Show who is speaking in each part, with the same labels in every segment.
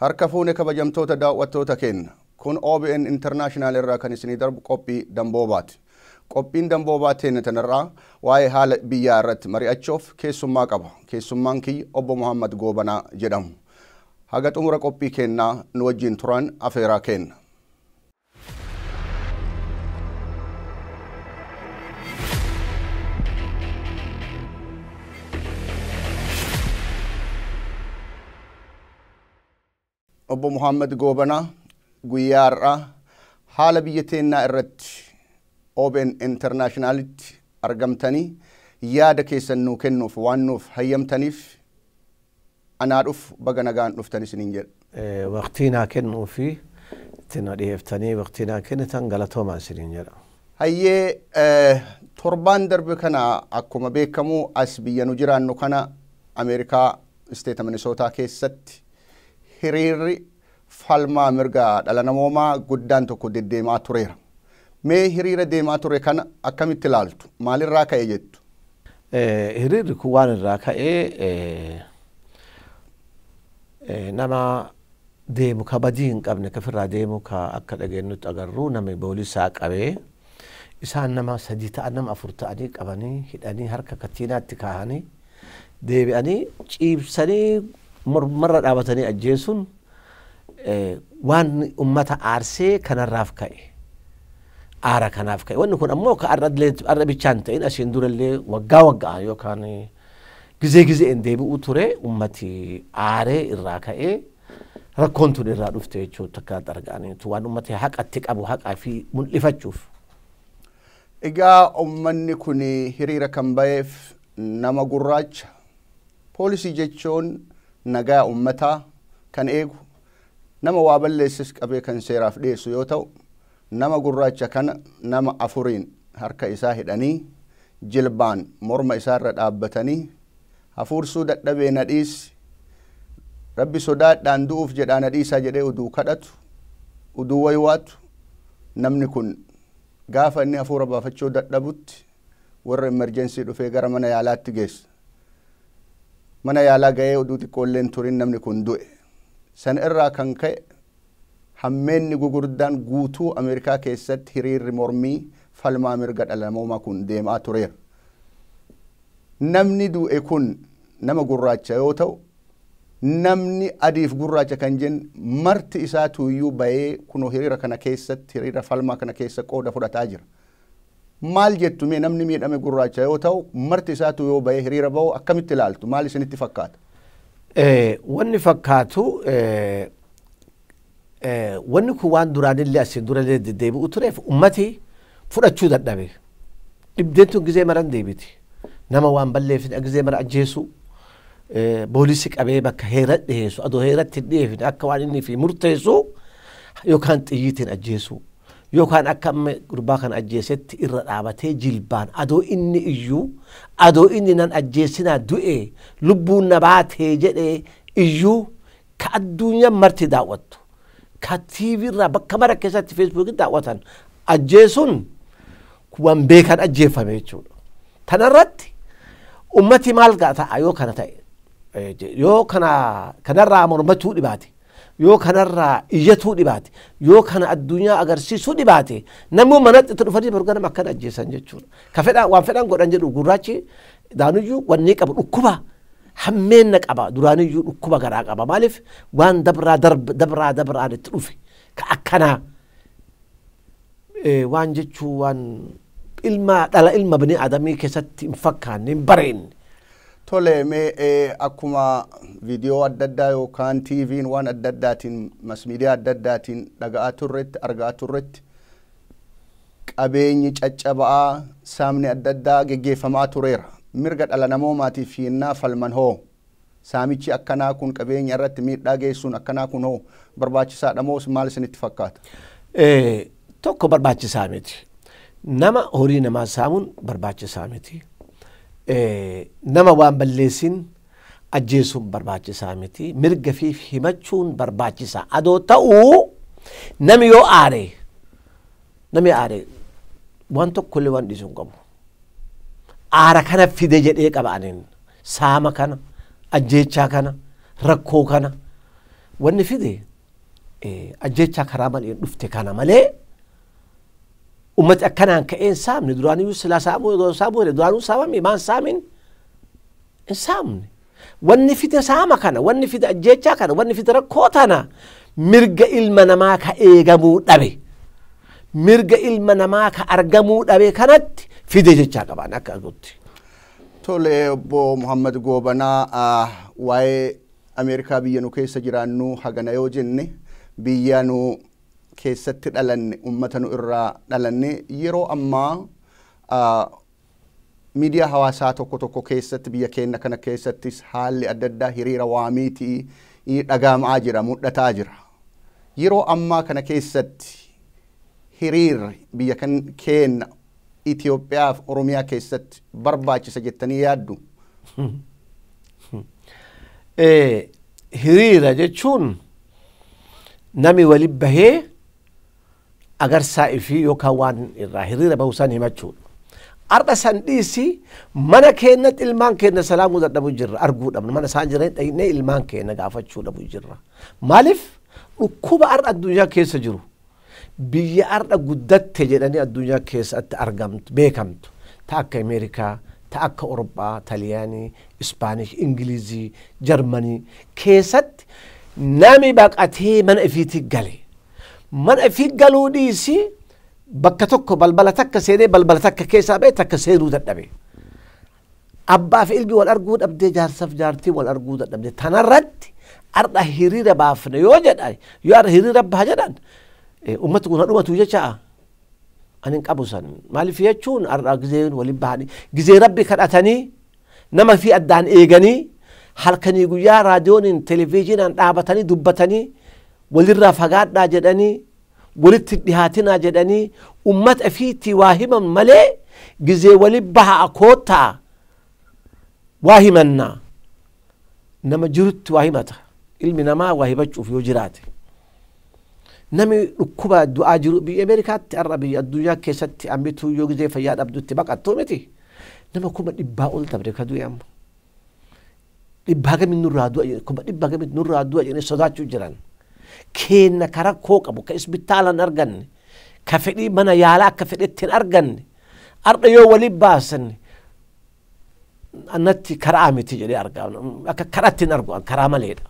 Speaker 1: Harka fuune kabajamtoota daawwattoota keenya kun OBN International irraa kan isinii darbu qophii Damboobaati. Qophiin Damboobaa teenya tanarraa waa'ee haala biyyaa irratti mari'achuuf keessummaa qaba. Keessummaan kiyya obbo Muhammad Goobanaa jedhamu. Haga xumura qophii keenyaa nu wajjin turan afeeraa kenna. Obbo Muhammad Goobanaa guyyaa har'aa haala biyya teenyaa irratti OBN Internationalitti argamtanii yaada keessan nuu kennuuf waan nuuf hayyamtaniif anaa dhufu baga nagaan dhuftan isiniin jedha.
Speaker 2: Waqtii naa kennuu fi itti na dhiyeeftanii waqtii naa kennitan galatoomaa isiniin jedha.
Speaker 1: Hayyee, torbaan darbe kana akkuma beekamu as biyya nu jiraannu kana Ameerikaa isteeta Minisootaa keessatti hiriirri falmaa mirga dhala namoomaa guddaan tokko deddeemaa tureera. Mee hiriira deemaa ture kana akkamitti ilaaltu? Maalirraa ka'e jettu?
Speaker 2: Hiriirri kun waan irraa ka'ee nama deemu ka badii hin qabne ka ofirraa deemu ka akka dhageenyutti agarru namni boolisaa qabee isaan nama 3 ta'an nama 4 ta'anii qabanii hidhanii harka katiinaatti kaahanii deebi'anii ciibsanii mormarra dhaabatanii ajjeesuun waan ummata aarsee kanarraaf ka'e. Aara kanaaf ka'e. Wanni kun ammoo ka arra bichaan ta'in asiin durallee waggaa waggaa yookaan gizee gizeen deebi'uu ture ummati aaree irraa ka'ee rakkoon tun irraa dhufte jechuudha akka argaaniitu waan ummati haqatti qabu haqaa fi mul'ifachuuf.
Speaker 1: Egaa ummanni kun hiriira kan ba'eef nama gurraacha poolisii jechuun nagaa ummataa kan eegu nama waa balleessis qabee kan seeraaf dhiyeessu yoo ta'u nama gurraacha kana nama 4 harka isaa hidhanii jilbaan morma isaarra dhaabbatanii hafuursuu dadhabee na dhiisi rabbi sodaadhaan du'uuf jedhaa na dhiisaa jedhee uduu kadhatu uduu waywaatu namni kun gaafa inni hafuura baafachuu dadhabutti warra emerjensii dhufee gara mana yaalaatti geessa. Mana yaalaa ga'ee oduu xiqqoolleen turin namni kun du'e. San irraa kan ka'e hammeenni gugurdaan guutuu Ameerikaa keessatti hiriirri mormii falmaa mirga dhala namoomaa kun deemaa tureera. Namni du'e kun nama gurraacha yoo ta'u namni adiif gurraacha kan jennu marti isaa tuuyyuu ba'ee kunoo hiriira kana keessatti hiriira falmaa kana keessa qooda fudhataa jira. Maal jettu mee namni miidhame gurraacha yoo ta'u marti isaatu yoo ba'ee hiriira ba'u akkamitti ilaaltu? Maal isinitti fakkaata?
Speaker 2: Wanni fakkaatu wanni kun waan duraanillee asiin durallee deddeebi'u tureef ummati fudhachuu dadhabe. Dhibdeen tun gizee maran deebiti. Nama waan balleeffine gizee mara ajjeesu boolisii qabee bakka heera dhiyeessu adoo heeratti hin dhiyeeffine akka waan inni fi murteessu yookaan xiyyiitiin ajjeesu. Yookaan akka amma gurbaa kana ajjeesetti irra dhaabatee jilbaan adoo inni iyyuu adoo inni nan ajjeesinaa du'e lubbuun na baatee jedhee iyyuu ka addunyaan marti daawwattu ka TV irraa bakka mara keessatti feesbuukii daawwatan ajjeesuun waan beekan ajjeefame jechuudha. Tanarratti ummati maal ta'a yoo kana ta'e yoo kanarraa mormatuu dhibaate yoo kanarraa iyyatuu dhibaate yoo kana addunyaa agarsiisuu dhibaate namni manatti itti dhufanii bargana akkana ajjeesan jechuudha. Ka fedhan waan fedhan godhan jedhu gurraachi daanuyyuu wanni qabu dhukkuba hammeenna qaba duraaniyyuu dhukkuba garaa qaba maaliif waan dabraa dabraa dabraan itti dhufe ka akkanaa waan jechuu waan ilma dhala ilma bini adamii keessatti hin fakkaanne hin bareenye.
Speaker 1: Tole mee akkuma viidiyoo adda addaa yookaan TV'n waan adda addaatiin masmiidiyaa adda addaatiin dhaga'aa turretti argaa turretti qabeenyi caccaba'aa saamni adda addaa geggeeffamaa tureera. Mirga dhala namoomaatiif hinnaa falman hoo saamichi akkanaa kun qabeenya irratti miidhaa geessuun akkanaa kun hoo barbaachisaadha moo maal isinitti fakkaata?
Speaker 2: Tokko barbaachisaa miti. Nama horii namaa saamuun barbaachisaa miti. Nama waan balleessin ajjeesuun barbaachisaa miti. Mirga fi himachuun barbaachisaa. Adoo ta'uu nami yoo aare nami aare waan tokkollee waan dhiisuu hin qabu. Aara kana fide jedhee qaba aniin. Saama kana, ajjeechaa kana, rakkoo kana. Wanni fide ajjeechaa karaa malee dhufte kana malee ummati akkanaan ka'een saamne duraaniyyuu silaa saamuu saamuu duraanuu saamame maan saamin hin saamne. Wanni fide saama kana, wanni fide ajjeechaa kana, wanni fide rakkoo tana mirga ilma namaa ka eegamuu dhabe. Mirga ilma namaa ka argamuu dhabe kanatti fide jechaa qabaan akka argutti.
Speaker 1: Tole obbo Muhammad Goobanaa, waa'ee Ameerikaa biyya nu keessa jiraannu hagana yoo jenne, biyya nu keessatti dhalanne, ummata nu irraa dhalanne, yeroo ammaa miidiyaa hawaasaa tokko tokko keessatti biyya keenya kana keessattis haalli adda addaa hiriira waamiitii dhagahamaa jira, mul'ataa jira. Yeroo ammaa kana keessatti hiriirri biyya kan keenya Itoophiyaa fi Oromiyaa keessatti barbaachisa jettanii yaaddu?
Speaker 2: Hiriira jechuun nami wali bahee agarsaa ifii yookaan waan irraa hiriira bahu san himachuudha. Arda san dhiisi, mana keenyatti ilmaan keenya salaamuu dadhabuu jirra, arguu dhabna, mana isaan jiran dhaynee ilmaan keenya gaafachuu dhabuu jirra. Maaliif? Dhukkuba arda addunyaa keessa jiru, biyya arda guddatte jedhanii addunyaa keessatti argamtu beekamtu, ta akka Ameerikaa, ta akka Awurooppaa, Taliyaanii, Ispaanish, Ingilizii, Jarmanii keessatti nami baqatee mana ifiitti gale. Mana ifii galuu dhiisi, bakka tokko balbala takka seenee balbala takka keessaa ba'e takka seenuu dadhabe. Abbaa fi ilmi wal arguu dhabdee, jaarsaaf jaartii wal arguu dadhabdee, tanarratti arda hiriira baafne yoo jedhan, yoo arda hiriira baha jedhan, ummati kun dhumatu jecha ani hin qabu san. Maaliif jechuun arda gizeen waliin bahanii gizee rabbi kadhatanii nama fi addaan eeganii halkanii guyyaa raadiyooniin televezyiinaan dhaabatanii dubbatanii walirraa fagaadhaa jedhanii walitti dhihaatinaa jedhanii ummata ifiitti waa himan malee, gizee wali baha koottaa waa himannaa, nama jirutti waa himata. Ilmi namaa waa himachuuf yoo jiraate, nami dhukkuba du'aa jiru biyya Ameerikaatti har'a biyya addunyaa keessatti ammituu yoo gizee fayyaa dhabdutti baqattuu miti, nama 100,000 ol dabre ka du'e. Amma dhibbaa gamin nurraa du'a, 100,000 gamin nurraa du'a jedhanii sodaachuu jiran. Keenna ka rakkoo qabu, ka isbitaala hin arganne, ka fedhii mana yaalaa akka fedhetti hin arganne, har'a yoo waliin baasan annatti karaa miti jedhee argaa, akka karaatti hin argu, karaa maleedha.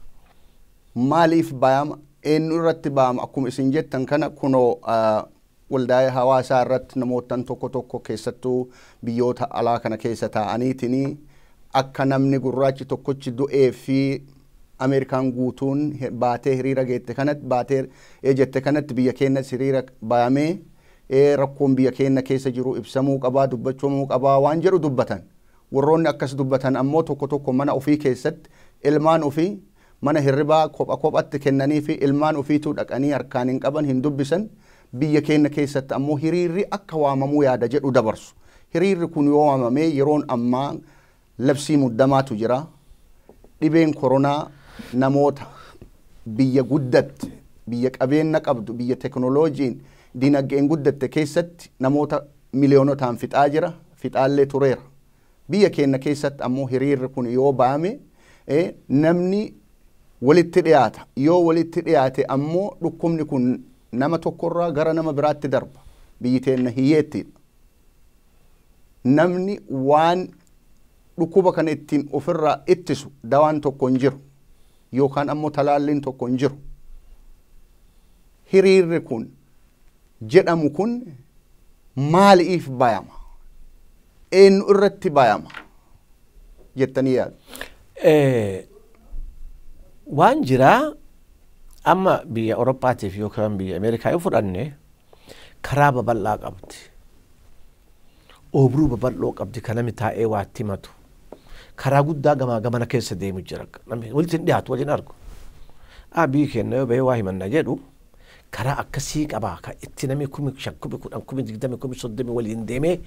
Speaker 1: Maaliif bayama? Eenyu irratti bayama? Akkuma isin jettan kana kunoo waldaa hawaasaa irratti namootan tokko tokko keessattuu biyyoota alaa kana keessa taa'aniitiin akka namni gurraachi tokkochi du'ee fi Ameerikaan guutuun baatee hiriira geette kanatti, baatee jette kanatti, biyya keenyas hiriira bayamee rakkoon biyya keenya keessa jiru ibsamuu qabaa, dubbachamuu qabaa waan jedhu dubbatan. Warroonni akkas dubbatan ammoo tokko tokko mana ofii keessatti ilmaan ofii mana hirribaa kopha kophatti kennanii fi ilmaan ofiituu dhaqanii harkaan hin qaban, hin dubbisan. Biyya keenya keessatti ammoo hiriirri akka waamamuu yaada jedhu dabarsu. Hiriirri kun yoo waamamee, yeroon ammaa labsii muddamaatu jira. Dhibeen koronaa namoota biyya guddatte, biyya qabeenya qabdu, biyya teknooloojiin dinagdeen guddatte keessatti namoota miliyoonotaan fixaa jira, fixaallee tureera. Biyya keenya keessatti ammoo hiriirri kun yoo baame namni walitti dhiyaata. Yoo walitti dhiyaate ammoo dhukkubni kun nama tokkorraa gara nama biraatti darba. Biyyi teenna hiyyeettiidha. Namni waan dhukkuba kana ittiin ofirraa ittisu dawaan tokko hin jiru yookaan ammoo talaalliin tokko hin jiru. Hiriirri kun jedhamu kun maaliif bayama? Eenyu irratti bayama jettanii yaadu?
Speaker 2: Waan jiraa amma biyya Awurooppaatiif yookaan biyya Ameerikaa yoo fudhanne karaa babal'aa qabdi. Oobruu babal'oo qabdi kan namni taa'ee waa itti himatu. Karaa guddaa gamaa gamana keessa deemu jira. Namni walitti hin dhiyaatu, waliin argu. Biyyi keenya yoo bahee waa himanna jedhu Karaa akkasii qabaa ka itti namni 5,000 10,000 20,000 30,000 waliin deemee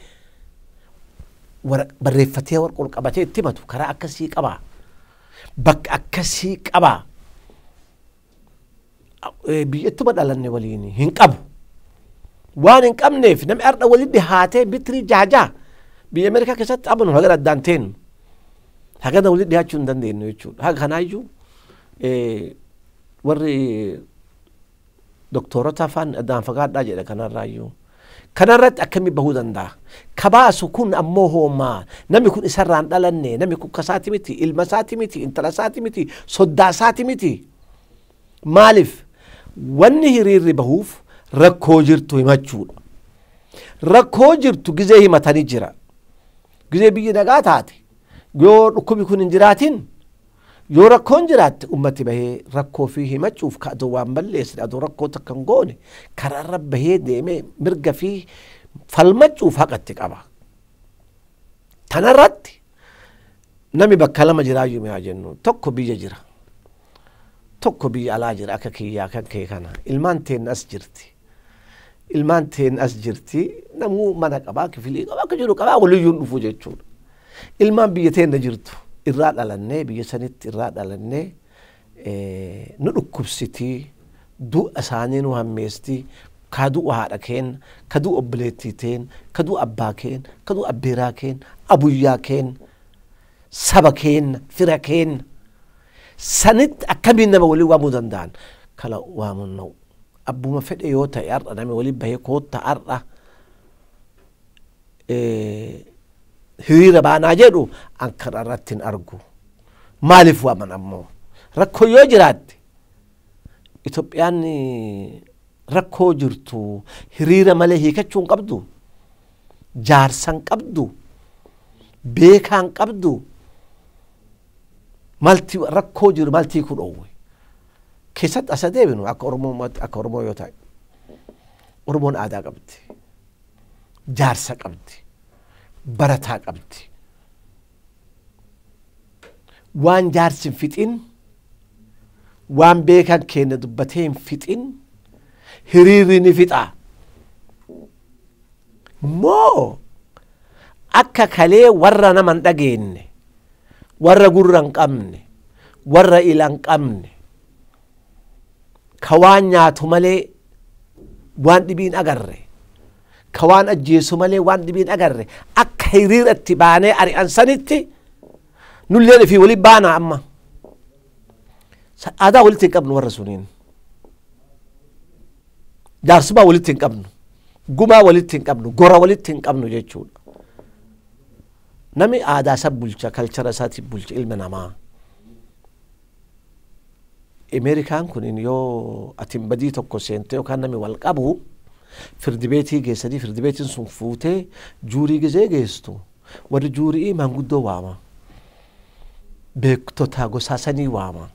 Speaker 2: barreeffatee warqa ol qabatee itti himatu karaa akkasii qabaa. Bakka akkasii qabaa. Biyyattuma dhalanne waliin hin qabu. Waan hin qabneef namni har'a walitti dhihaatee bitirii 6 biyya Ameerikaa keessatti abanu haga addaan teennu. Haga walitti dhihaachuu hin dandeenyu jechuudha. Haga kanaayyuu warri doktorota afaan addaan fagaadhaa jedha kanarraayyuu. Kanarratti akkamii bahuu danda'a? Kabaasu kun ammoo hoomaa namni kun isarraan dhalanne namni kun kasaati miti ilma isaati miti intala isaati miti soddaa isaati miti. Maaliif wanni hiriirri bahuuf rakkoo jirtu himachuudha. Rakkoo jirtu gizee himatanii jira. Gizee biyyi nagaa taate yoo dhukkubi kun hin jiraatin yoo rakkoon jiraatte ummati bahee rakkoo fi himachuuf ka adoo waan balleessine adoo rakkoo takka hin goone karaarra bahee deemee mirga fi falmachuuf haqatti qaba. Tanarratti namni bakka lama jiraayyuu mi'aa jennu tokko biyya jira. Tokko biyya alaa jira akka kiyyaa kan kee kana ilmaan teen as jirti. Ilmaan teen as jirti namuu mana qabaa kifilii qabaa akka jiru qabaa waliyyuun dhufu jechuudha. Ilmaan biyya teenna jirtu irraa dhalannee biyya sanitti irraa dhalannee nu dhukkubsitii du'a isaanii nu hammeestii ka du'a haadha keen ka du'a obboleettii teen ka du'a abbaa keen ka du'a abbeeraa keen abuyyaa keen saba keen fira keen sanitti akkamiin nama walii waamuu danda'an kala waamuun na'u abbuma fedhe yoo ta'e har'a namni walii bahee kootta har'a hiriira baanaa jedhu an karaa irratti hin argu. Maaliif waaman ammoo rakkoo yoo jiraatte Itoophiyaan rakkoo jirtu hiriira malee hiikachuu hin qabdu jaarsa hin qabdu beekaa hin qabdu malti rakkoo jiru maltii ku dhoowwe. Keessatti asa deebinu akka Oromoo akka Oromoo yoo ta'e Oromoon aadaa qabdi jaarsa qabdi barataa qabdi. Waan jaarsi hin fixin waan beekan keenya dubbatee hin fixin hiriirri ni fixa. Moo akka kalee warra nama hin dhageenye warra gurra hin qabne warra ila hin qabne ka waan nyaatu malee waan dhibiin agarre ka waan ajjeesu malee waan dhibiin agarre akka hiriiratti baanee ari'an sanitti nullee fi waliin baanaa amma. Aadaa walitti hin qabnu warra suniin. Jaarsummaa walitti hin qabnu. Gumaa walitti hin qabnu. Gora walitti hin qabnu jechuudha. Namni aadaa isaa bulcha, kalchara isaatiin bulcha ilma namaa. Ameerikaan kun yoo ati badii tokko seente yookaan namni wal qabu firdi beetii geessanii firdi beetiin sun fuutee juurii gizee geesstu warri juurii maanguddoo waama. Beektota gosaa sanii waama.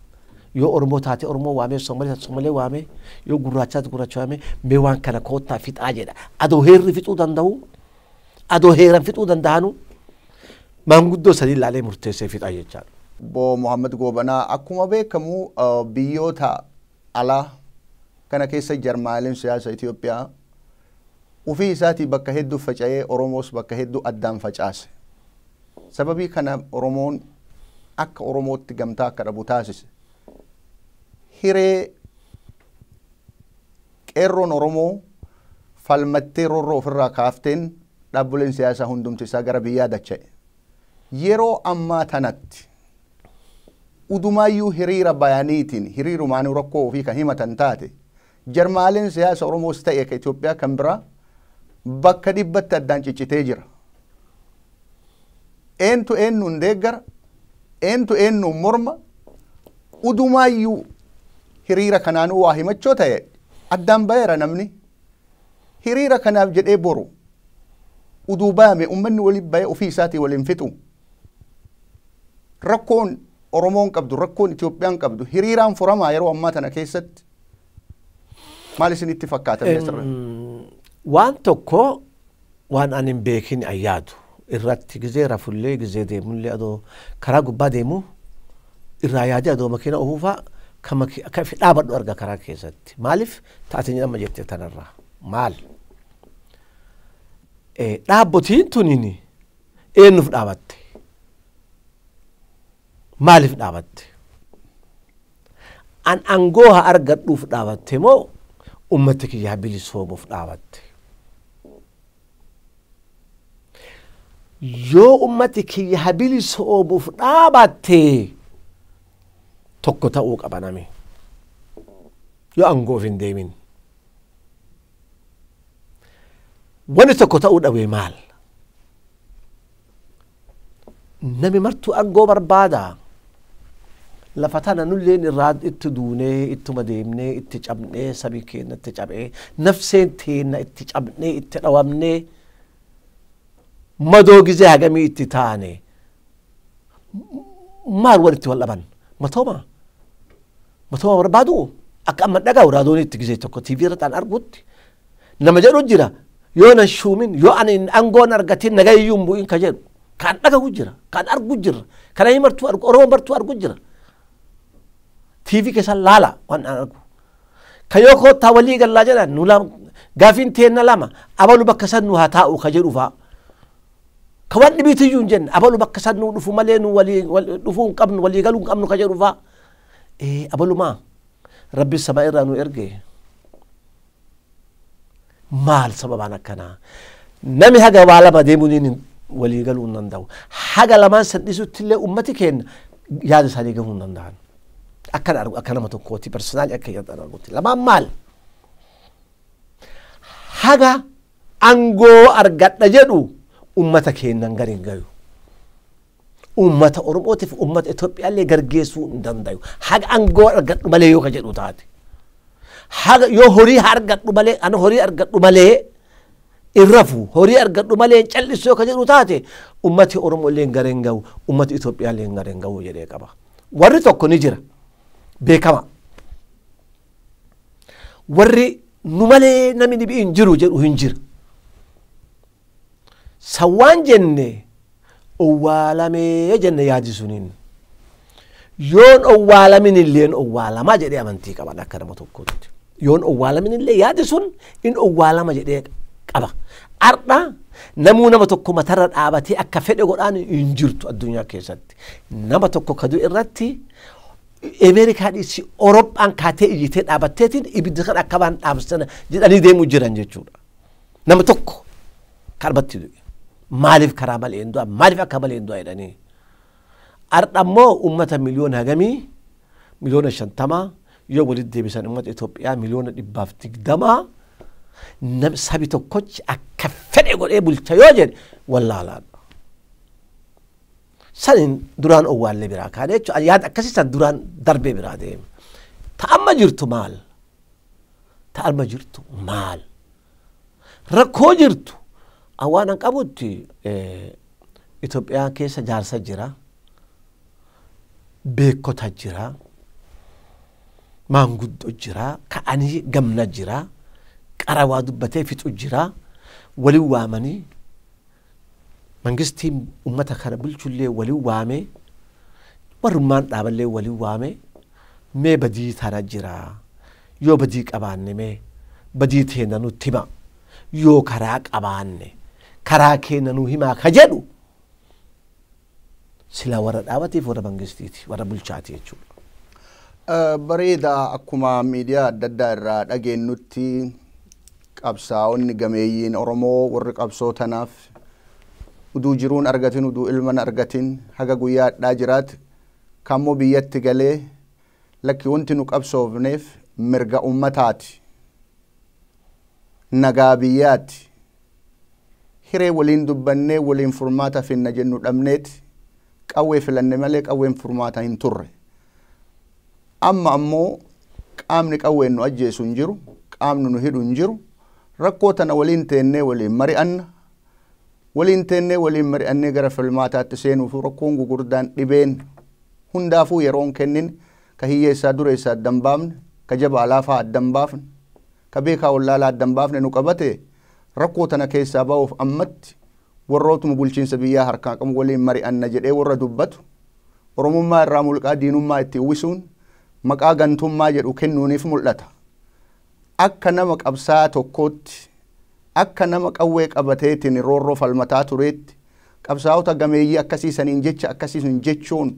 Speaker 2: Yoo Oromoo taate Oromoo waamee Soomalee taate Soomalee waamee yoo gurraacha taate gurraacha waamee mee waan kana koottaa fixaa jedha. Adoo heerri fixuu danda'u adoo heeran fixuu danda'anu maanguddoo sanii ilaalee murteessee fixaa jechaadha.
Speaker 1: Obbo Muhammad Goobanaa akkuma beekamu biyyoota alaa kana keessa jarmaaleen siyaasa Itoophiyaa ofii isaatii bakka hedduu faca'ee Oromoos bakka hedduu addaan facaase. Sababii kana Oromoon akka Oromootti gamtaa akka dhabu taasise. Hiree qeerroon Oromoo falmattee roorroo ofirraa kaafteen dhaabbileen siyaasaa hundumti isaa gara biyyaa dacha'e. Yeroo ammaa tanatti udumaayyuu hiriira bayaniitiin hiriirumaanuu rakkoo ofii kan himatan taate jarmaaleen siyaasa Oromoos ta'e ka Itoophiyaa kan biraa bakka dhibbatti addaan ciccitee jira. Eentu eenyuun deeggara, eentu eenyuun morma, udumaayyuu hiriira kanaanuu waa himachoo ta'e addaan bayeera namni. Hiriira kanaaf jedhee boru uduu baame uummanni waliin bahee ofii isaatii waliin fixu. Rakkoon Oromoon qabdu, rakkoon Itoophiyaan qabdu hiriiraan furamaa yeroo ammaa tana keessatti maal isinitti fakkaata?
Speaker 2: Waan tokko waan ani hin beekin ayyaadu irratti gizee rafullee gizee deemullee adoo karaa gubbaa deemu irraa yaadee adoo makiina ofuufaa Kama akka ifi dhaabadhu arga karaa keessatti. Maaliif taateen amma jette tanarraa maal? Dhaabbotiin tuniin eenyuuf dhaabatte? Maaliif dhaabatte? An aangoo haa argadhuuf dhaabatte moo ummata kiyyaa bilisoomuuf dhaabatte? Yoo ummati kiyya haa bilisoomuuf dhaabatte tokko ta'uu qaba nami. Yoo aangoof hin deemin. Wanni tokko ta'uu dhabe maal? Nami martuu aangoo barbaada. Lafa tana nulleen irraa itti duunee ittuma deemnee itti cabnee sabi keenya itti cabee nafseen teenna itti cabnee itti dhawamnee madoo gizee hagamii itti taane maal walitti wal dhaban? Matooma matooma barbaadu akka amma dhagahu raadoon itti gizee tokko TV irratti an argutti nama jedhu jira yoo nan shuumin yoo ani aangoon argatin nagayyuu hin bu'in ka jedhu kan dhagahu jira kan argu jira kan ani martuu argu Oromoon martuu argu jira. TV keessa laala waan an argu. Ka yoo koottaa walii gallaa jedhan nu lama gaafiin teenna lama abalu bakka san nu haa taa'u ka jedhu fa'a. Ka waan dhibiitiyyuu hin jenne abalu bakka san nu dhufu malee nu walii dhufuu hin qabnu walii galuu hin qabnu ka jedhu fa'a. Abalumaa rabbi sama irraa nu erge. Maal sababaan akkanaa? Nami haga waa lama deemuun walii galuu hin danda'u. Haga lamaan san dhisutti illee ummati keenya yaada isaanii gahuu hin danda'an. Akkana argu akka nama tokkooti personaali akka yaada argutti. Lamaan maal? Haga aangoo argadha jedhu ummata keenyan gadi hin gayu. Ummata Oromootiif ummata Itoophiyaallee gargeessuu hin danda'u. Haga aangoo argadhu malee yoo ka jedhu taate. Haga yoo horii argadhu malee ana horii argadhu malee hin rafu horii argadhu malee hin callisu yoo ka jedhu taate ummati Oromoo illee gara hin gahu ummati Itoophiyaallee gara hin gahu jedhee qaba. Warri tokko ni jira beekama. Warri nu malee namni dhibii hin jiru jedhu hin jira. Sawwaan jenne owwaalamee jenne yaadi suniin. Yoon owwaalamin illeen owwaalamaa jedhee amantii qaban akka nama tokkootti. Yoon owwaalamin illee yaadi sun in owwaalama jedhee qaba. Har'a namuu nama tokko matarra dhaabatee akka fedhe godhaan hin jirtu addunyaa keessatti. Nama tokko kaduu irratti Ameerikaa dhiisi Orooppaan kaatee iyyitee dhaabatteetiin ibidda kan akka waan dhaabsana jedhanii deemuu jiran jechuudha. Nama tokko karbatti du'e. Maaliif karaa malee hin du'a? Maaliif akka malee hin du'a jedhanii? Har'a immoo uummata miliyoona hagamii 50,000,000 yoo walitti deebisan uummata Itoophiyaa 120,000,000 sabi tokkochi akka fedhe godhee bulcha yoo jedhe wallaalaadha. Saniin duraan owwaallee biraa kaane jechuudha. Yaada akkasii san duraan darbee biraa deeme. Ta'amma jirtu maal? Ta'amma jirtu maal? Rakkoo jirtu waan an qabutti Itoophiyaa keessa jaarsa jira. Beekota jira. Maanguddoo jira. Ka'anii gamna jira. Qarawaa dubbatee fixu jira. Waliin waamanii mangistiin uummata kana bulchullee waliin waamee warrummaan dhaaballee waliin waamee mee badii tana jira. Yoo badii qabaanne mee badii teenya nutti hima. Yoo karaa qabaanne karaa keenya nu himaa ka jedhu sila warra dhaabateef warra mangistiiti warra bulchaati jechuudha.
Speaker 1: Bareeda akkuma miidiyaa adda addaa irraa dhageenyutti qabsaa'onni gameeyyiin Oromoo warri qabsoo tanaaf uduu jiruun argatin uduu ilman argatin haga guyyaa hadhaa jiraat kammoo biyyatti galee lakki wanti nu qabsoofneef mirga ummataati nagaa biyyaati hiree waliin dubbannee waliin furmaata finna jennu dhabneeti qawwee filanne malee qawween furmaata hin turre. Amma ammoo qaamni qawween nu ajjeesu hin jiru qaamni nu hidhu hin jiru rakkoo tana waliin teennee waliin mari'anna waliin teennee waliin mari'annee gara filmaataatti seenuuf rakkoon gugurdaan dhibeen hundaafuu yeroon kennin ka hiyyeessaa dureessaa adda hin baafne ka jabaa laafaa adda hin baafne ka beekaa wallaalaa adda hin baafne nu qabate rakkoo tana keessaa ba'uuf ammatti warrootuma bulchiinsa biyyaa harkaa qabu waliin mari'anna jedhee warra dubbatu Oromummaa irraa mulqaa diinummaa itti uwwisuun maqaa gantummaa jedhu kennuuniif mul'ata. Akka nama qabsaa tokkootti, akka nama qawwee qabateetiin roorroo falmataa tureetti, qabsaa'ota gameeyyii akkasiisaniin jecha akkasiisan jechuun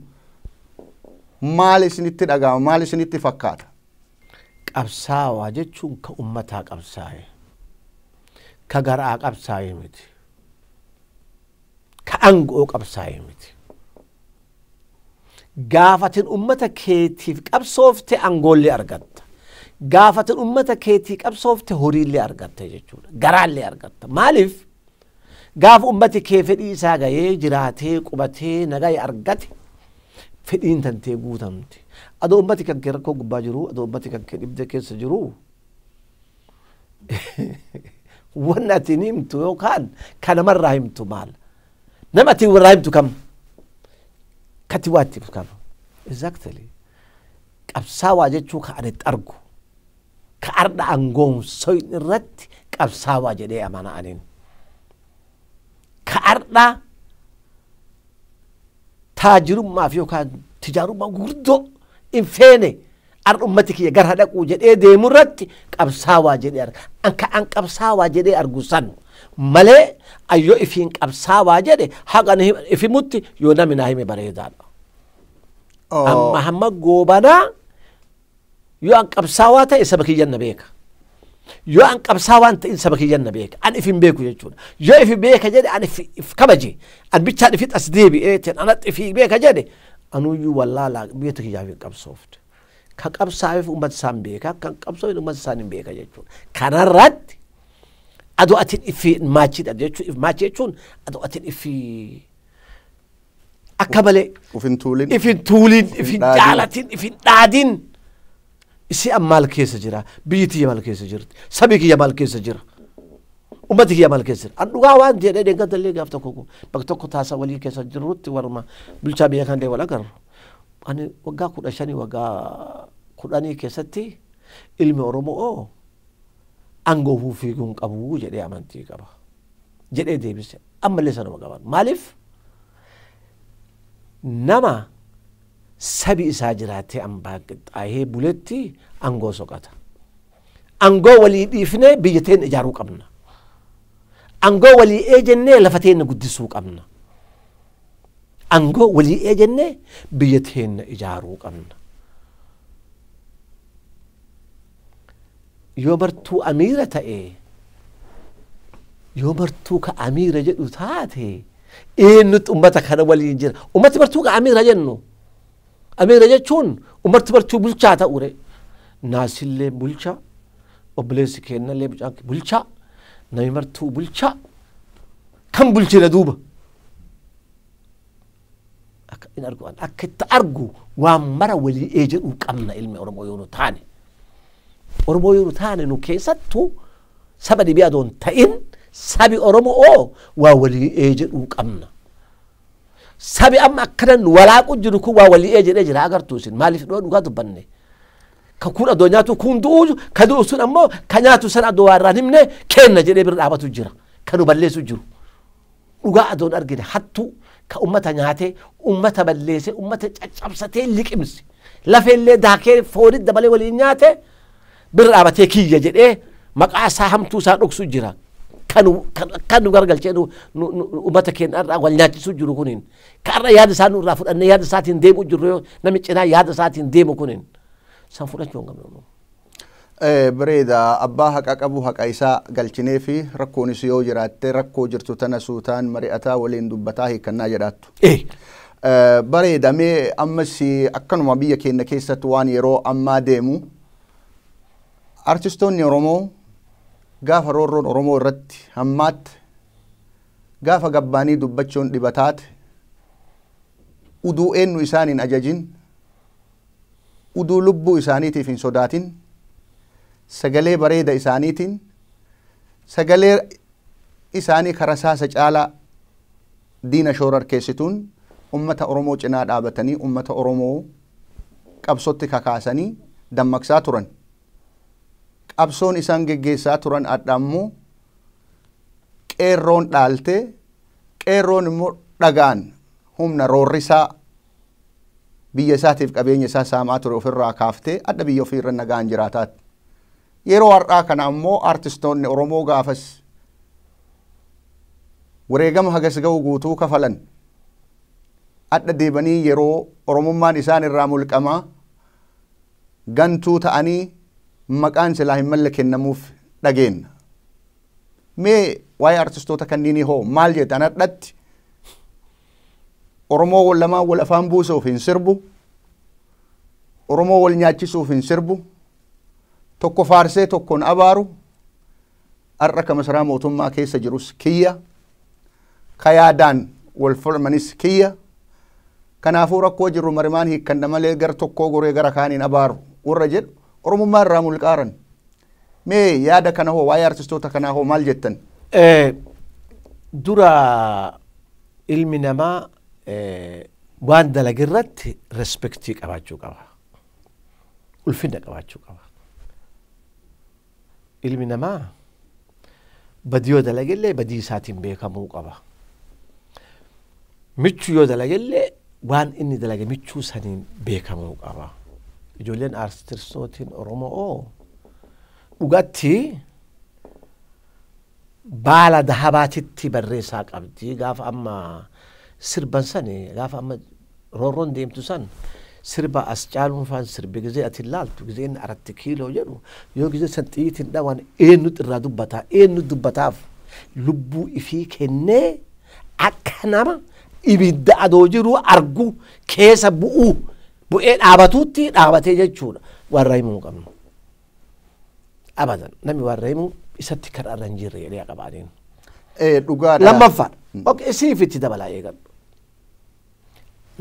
Speaker 1: maal isinitti dhaga'ama, maal isinitti fakkaata?
Speaker 2: Qabsaawaa jechuun ka ummataa qabsaa'e, ka garaa qabsaa'e miti, ka aangoo qabsaa'e miti. Gaafatin ummata keetiif qabsoofte aangoollee argatta. Gaafatin ummata keetii qabsoofte horiillee argatta jechuudha. Garaallee argatta. Maaliif? Gaafa ummati kee fedhii isaa gahee jiraatee qubatee nagaa argate fedhiin tantee guutamti. Adoo ummati kan kee rakkoo gubbaa jiru, adoo ummati kan kee dhibdee keessa jiru, wanni ati himtu yookaan kan namarraa himtu maal? Nama ati warraa himtu kam? Kati waa itti kam? Exactly. Qabsaawaa jechuu ka ani itti argu, ka ardha aangoon soyin irratti qabsaawaa jedhee amana aniin. Ka ardha taajirummaaf yookaan tijaarummaa gurguddoo hin feene ardha ummati kiyya gara dhaquu jedhee deemu irratti qabsaawaa jedhee arga. An ka an qabsaawaa jedhee argu san malee ayyoo ifiin qabsaawaa jedhe haqa ifimutti yoo namni naa hime bareedaadha. Amma hamma goobanaa yoo an qabsaawaa ta'e saba kiyyan na beeka. Yoo an qabsaawaa hin ta'in saba kiyyan na beeka. An if hin beeku jechuudha. Yoo if beeka jedhe an if kabaje, an bichaan ifit as deebi'ee ta'e anatti ifi beeka jedhe anuyyuu wallaalaa biyya kiyyaaf hin qabsoofte. Ka qabsaa'eef uummata isaan beeka, kan qabsoofne uummata isaan hin beeka jechuudha. Kanarratti adoo atin ifi maachiidha jechuun, if maachii jechuun adoo atin ifi akka malee
Speaker 1: Uf hin tuulin.
Speaker 2: If hin tuulin, if hin
Speaker 1: dhaadin.
Speaker 2: Jaalatin, if hin dhaadin. Isi an maal keessa jira? Biyyi tiyya maal keessa jirti? Sabi kiyya maal keessa jira? Ummati kiyya maal keessa jira? An dhugaa waan jedhee deeggartallee gaaf tokko bakka tokko taasa walii keessa jirrutti warma bulchaa biyya kanallee wal agarru. Ani waggaa 15, waggaa 10 keessatti ilmi Oromoo aangoo fiiguu hin qabu jedhee amantii qaba. Jedhee deebise. Ammallee sanuma qaban. Maaliif? Nama sabi isaa jiraatee ambaa qixxaahee buletti aangoo soqata. Aangoo walii dhiifnee biyya teenya ijaaruu qabna. Aangoo walii eejennee lafa teenya guddisuu qabna. Aangoo walii eejennee biyya teenya ijaaruu qabna. Yoo martuu amiira ta'e, yoo martuu ka amiira jedhu taate, eenyutti ummata kana waliin jira? Ummati martuu ka amiira jennu. Amiira jechuun ummati martuu bulchaa ta'ure. Naasillee bulchaa, obboleessi kennallee bulchaa, namni martuu bulchaa. Kan bulchina duuba? Akka in argu, akka itti argu waan mara walii ee jedhuu qabna ilmi Oromoo yoo nu taane. Oromoo yoo nu taane nu keessattuu saba dhibii adoon ta'in sabi Oromoo waa walii ee jedhuu qabna. Sabi amma akkanan nu walaaqu jiru kun waa walii ee jedhee jira agartuu isin maaliif dhoo dhugaa dubbanne. Ka kun adoo nyaatu kun du'u, ka du'u sun ammoo ka nyaatu san adoo waa irraa hin himne kenna jedhee bira dhaabatu jira. Ka nu balleessu jiru. Dhugaa adoon argine hattuu ka ummata nyaatee, ummata balleesse, ummata caccabsatee liqimse, lafeellee daakee foonit dabalee waliin nyaate bira dhaabatee kiyya jedhee maqaa isaa hamtuu isaa dhoksu jira. Kan nu garagalchee nu ummata keenya irraa wal nyaachisu jiru kuniin. Ka irra yaada isaa nu irraa fudhannee yaada isaatiin deemu jiru yoo namni cinaa yaada isaatiin deemu kuniin. San fudhachuu hin qabnu.
Speaker 1: Bareeda, abbaa haqa qabu haqa isaa galchinee fi rakkoonis yoo jiraatte rakkoo jirtu tana suutaan mari'ataa waliin dubbataa hiikannaa jedhaattu. Bareeda, mee ammas akkanuma biyya keenya keessatti waan yeroo ammaa deemu, artistoonni Oromoo gaafa roorroon Oromoo irratti hammaatte, gaafa gabbaanii dubbachuun dhibataate, uduu eenyu isaan hin ajajin, uduu lubbuu isaaniitiif hin sodaatin, sagalee bareeda isaaniitiin sagalee isaanii karaa saasa caalaa diina shoorarkeessituun ummata Oromoo cinaa dhaabatanii ummata Oromoo qabsootti kakaasanii dammaqsaa turan. Qabsoon isaan geggeessaa turan adda ammoo qeerroon dhaaltee, qeerroon immoo dhagaan humna roorrisaa Biyya isaatiif qabeenya isaa saamaa ture ofirraa kaaftee adda biyya ofiirra nagaan jiraataatti. Yeroo har'aa kana ammoo artistoonni Oromoo gaafas wareegama hagas ga'u guutuu kafalan adda deebanii yeroo Oromummaan isaan irraa mulqamaa gantuu ta'anii maqaan silaa hin malle kennamuuf dhageenna. Mee waa'ee artistoota kanniinii hoo maal jettan? Hadhatti Oromoo wal lamaan wal afaan buusuuf hin sirbu, Oromoo wal nyaachisuuf hin sirbu, tokko faarsee tokkoon abaaru, har'a ka masaraa mootummaa keessa jirus kiyya, ka yaadaan wal falmanis kiyya. Kanaafuu rakkoo jirru marimaan hiikkanna malee gara tokkoo goree gara kaaniin abaaru warra jedhu Oromummaa irraa mulqaaran. Mee yaada kana hoo waa'ee artistoota kanaa hoo maal jettan?
Speaker 2: Dura ilmi namaa waan dalage irratti respektii qabaachuu qaba. Ulfina qabaachuu qaba. Ilmi namaa badii yoo dalagellee badii isaatiin beekamuu qaba. Michuu yoo dalagellee waan inni dalage michuu saniin beekamuu qaba. Ijoolleen artistootiin Oromoo dhugatti baala dahabaatitti barreessaa qabdi. Gaafa amma sirban sani, gaafa amma roorroon deemtu san, sirba as caaluun faan sirbi gizee ati ilaaltu, gizee inni aratti kiiloo jedhu, yoo gizee san xiyyiitiin dhawan eenyutu irraa dubbataa, eenyutu dubbataaf lubbuu ifii kennee akka nama ibidda adoo jiru argu keessa bu'uu bu'ee dhaabatuutti dhaabatee jechuudha. Warra himuu hin qabnu. Abadan namni warra himuu isatti kan irra hin jirre jedhee qabaaniin.
Speaker 1: Dhugaadha.
Speaker 2: Lammaffaadha. Ok, siif itti dabalaa eegadhu.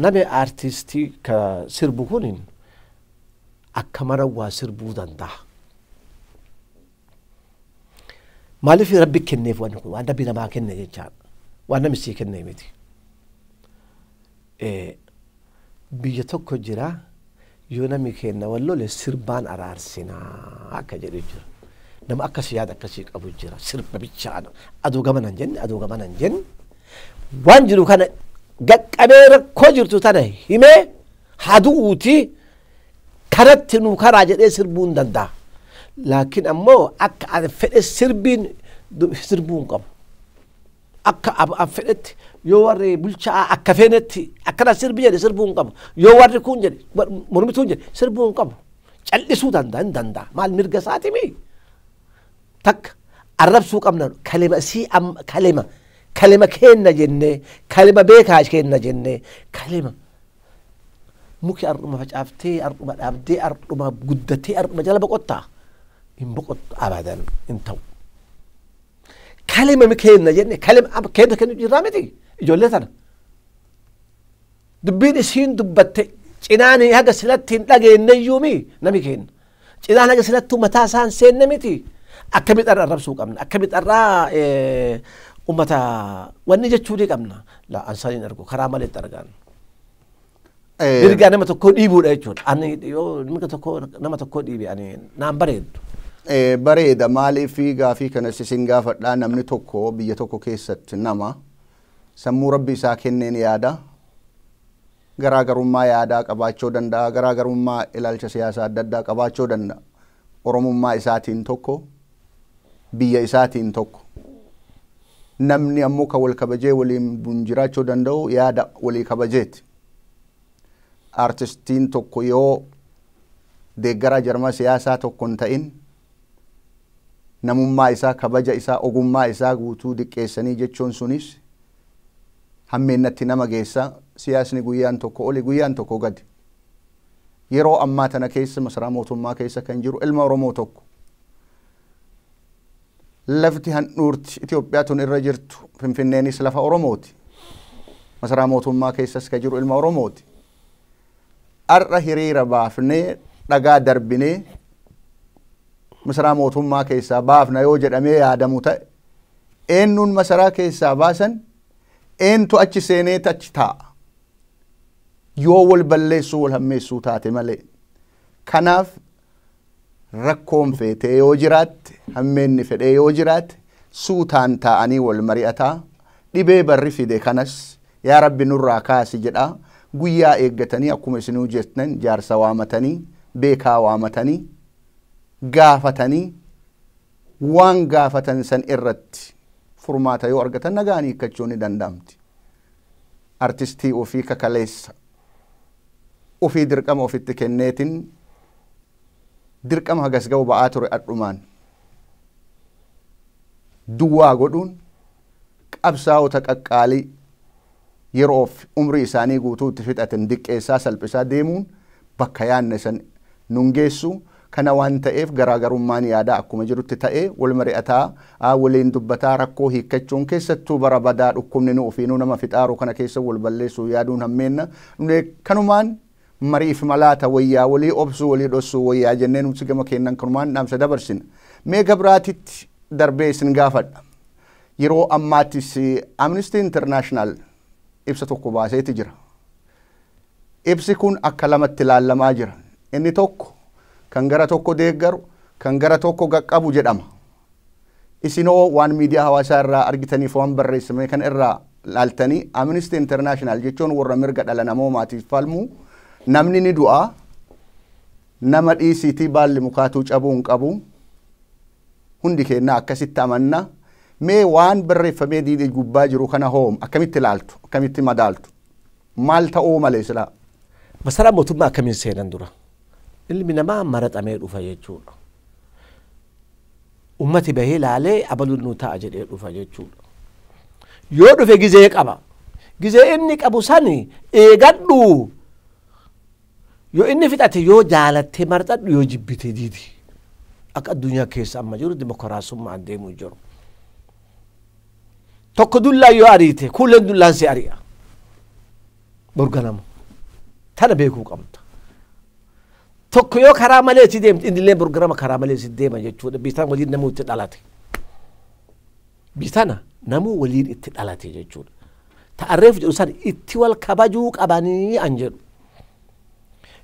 Speaker 2: Namni aartistii ka sirbu kun akka mara waa sirbuu danda'a. Maaliif rabbi kenneef wanni kun waan rabbi namaa kenne jechaadha. Waan namni sii kenne miti. Biyya tokko jira, yoo namni kenna wal lole sirbaan araarsinaa akka jedhu jira. Nama akkas yaada akkasii qabu jira. Sirba bichaan aduu gamana hin jenne, aduu gamana hin jenne. Waan jiru kana gaqqabee rakkoo jirtu tana himee hadu'uuti kanatti nu karaa jedhee sirbuu hin danda'a. Laakiin ammoo akka ani fedhe sirbiin sirbuu hin qabu. Akka an fedhetti yoo warri bulchaa akka feenetti akkana sirbi jedhe sirbuu hin qabu. Yoo warri kun jedhe, mormituun jedhe sirbuu hin qabu. Cal'isuu danda'a, hin danda'a. Maal mirga isaati mii? Takka arrabsuu qabna, kalima sii kalima kalima kenna jennee, kalima beekaa kenna jennee, kalima muki ardhuma facaaftee, ardhuma dhaabdee, ardhuma guddatee, ardhuma jala boqottaa hin boqottu, abadan hin ta'u. Kalima kenna jenne, kalima kenna kennu jirraa miti ijoollee tana. Dubbiin isiin dubbatte cinaanii haga silatti hin dhageenyeyyuu mi nami kenna. Cinaan haga silattuu mataa isaan seenne miti. Akkamitti arrabsuu qabna? Akkamitti arraa ummata wanni jechuu ni qabna? La ansaniin argu karaa maletti argan. Mirga nama tokkoo dhiibuudha jechuudha. Ani yoo mirga tokko nama tokkoo dhiibe ani naan bareeddu.
Speaker 1: Bareeda. Maaliif gaafii kanas isin gaafadhaa, namni tokko biyya tokko keessatti nama sammuu rabbi isaa kenneen yaada, garaagarummaa yaadaa qabaachuu danda'a, garaagarummaa ilaalcha siyaasaa adda addaa qabaachuu danda'a. Oromummaa isaatiin tokko, biyya isaatiin tokko. Namni ammoo kan wal kabajee waliin jiraachuu danda'u yaada walii kabajeeti. Artistiin tokko yoo deeggaraa jarma siyaasaa tokko hin ta'in namummaa isaa, kabaja isaa, ogummaa isaa guutuu diqqeessanii jechuun sunis hammeennatti nama geessa. Siyaasni guyyaan tokko oli, guyyaan tokko gadi. Yeroo ammaa tana keessa masaraa mootummaa keessa kan jiru ilma Oromoo tokko. Lafti handhuurti Itoophiyaa tun irra jirtu Finfinneenis lafa Oromooti. Masaraa mootummaa keessas kan jiru ilma Oromooti. Har'a hiriira baafnee dhagaa darbinee masaraa mootummaa keessaa baafna yoo jedhamee yaadamu ta'e, eenyuun masaraa keessaa baasan, eentu achi seenee achi taa'a? Yoo wal balleessuu wal hammeessuu taate malee. Kanaaf rakkoon feetee yoo jiraatte, hammeenni fedhee yoo jiraatte, suutaan taa'anii wal mari'ataa, dhibee barri fide kanas yaa rabbi nurraa kaasi jedhaa. Guyyaa eeggatanii akkuma isinuu jettan jaarsa waamatanii, beekaa waamatanii, gaafatanii waan gaafatan san irratti furmaata yoo argatan nagaan hiikkachuun ni danda'amti. Artistii ofii kakaleessa ofii dirqama ofitti kenneetiin dirqama hagas ga'u ba'aa ture adhumaan duwwaa godhuun qabsaa'ota qaqqaalii yeroof umrii isaanii guutuutti fixatan diqqeessaa salphisaa deemuun bakka yaanne san nun geessu. Kana waan ta'eef garaagarummaan yaadaa akkuma jirutti ta'ee wal mari'ataa waliin dubbataa rakkoo hiikkachuun keessattuu bara badaa dhukkubni nu ofiinuu nama fixaaru kana keessa wal balleessuu yaaduun hammeenna. Kanumaan mariif malaata wayyaa walii obsuu walii dhossuu wayyaa jennee nuti gama kennan kanumaan dhaamsa dabarsina. Mee gabraatitti darbee isin gaafadha. Yeroo ammaattis Amnesty International ibsa tokko baaseeti jira. Ibsi kun akka lamatti ilaallamaa jira. Inni tokko kan gara tokko deeggaru, kan gara tokko qaqqabu jedhama. Isinoo waan miidiyaa hawaasaa irraa argitaniif waan barreessame kan irraa laaltanii Amnesty International jechuun warra mirga dhala namoomaatiif falmu namni ni du'a, nama dhiisiitii baalli mukaatuu cabuu hin qabu, hundi keenya akkasitti amanna. Mee waan barreeffamee diidee gubbaa jiru kana hoom akkamitti ilaaltu, akkamitti madaaltu, maal ta'uu malee silaa?
Speaker 2: Masaraa mootummaa akkamiin seenan dura? Ilmi namaa maraxamee dhufa jechuudha. Ummati bahee laalee abaluun nu ta'a jedhee dhufa jechuudha. Yoo dhufe gizee qaba. Gizee inni qabu sani eegadhu. Yoo inni fixate yoo jaalattee maraxadhu yoo jibbite diidi. Akka addunyaa keessa amma jiru dimokiraasummaan deemuu jiru. Tokko dullaan yoo ariite kuuleen dullaan si ari'a. Borganama. Tana beekuu qabda. Tokko yoo karaa malee si deemte innillee borganama karaa malee si deema jechuudha. Biitaan waliin namuu itti dhalate. Biitana namuu waliin itti dhalate jechuudha. Ta'arreef jedhu san itti wal kabajuu qabanii an jedhu.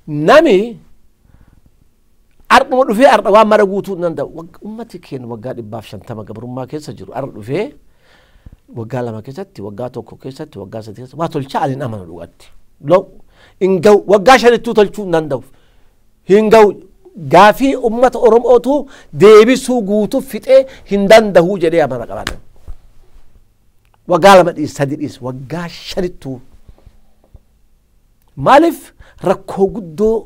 Speaker 2: Nami ardhuma dhufee ardha waan mara guutuu hin danda'u. Ummati keenya waggaa 150 gabrummaa keessa jiru ardha dhufee waggaa 2 keessatti, waggaa 1 keessatti, waggaa 3 keessatti waa tolchaa ani hin amanu dhugatti. Hin ga'u waggaa 5 tolchuu hin danda'u. Hin ga'u gaafii ummata Oromootu deebisuu guutuu fixee hin danda'u jedhee amana qabaatan. Waggaa 2 dhiis 3 dhiis waggaa 5. Maaliif rakkoo guddoo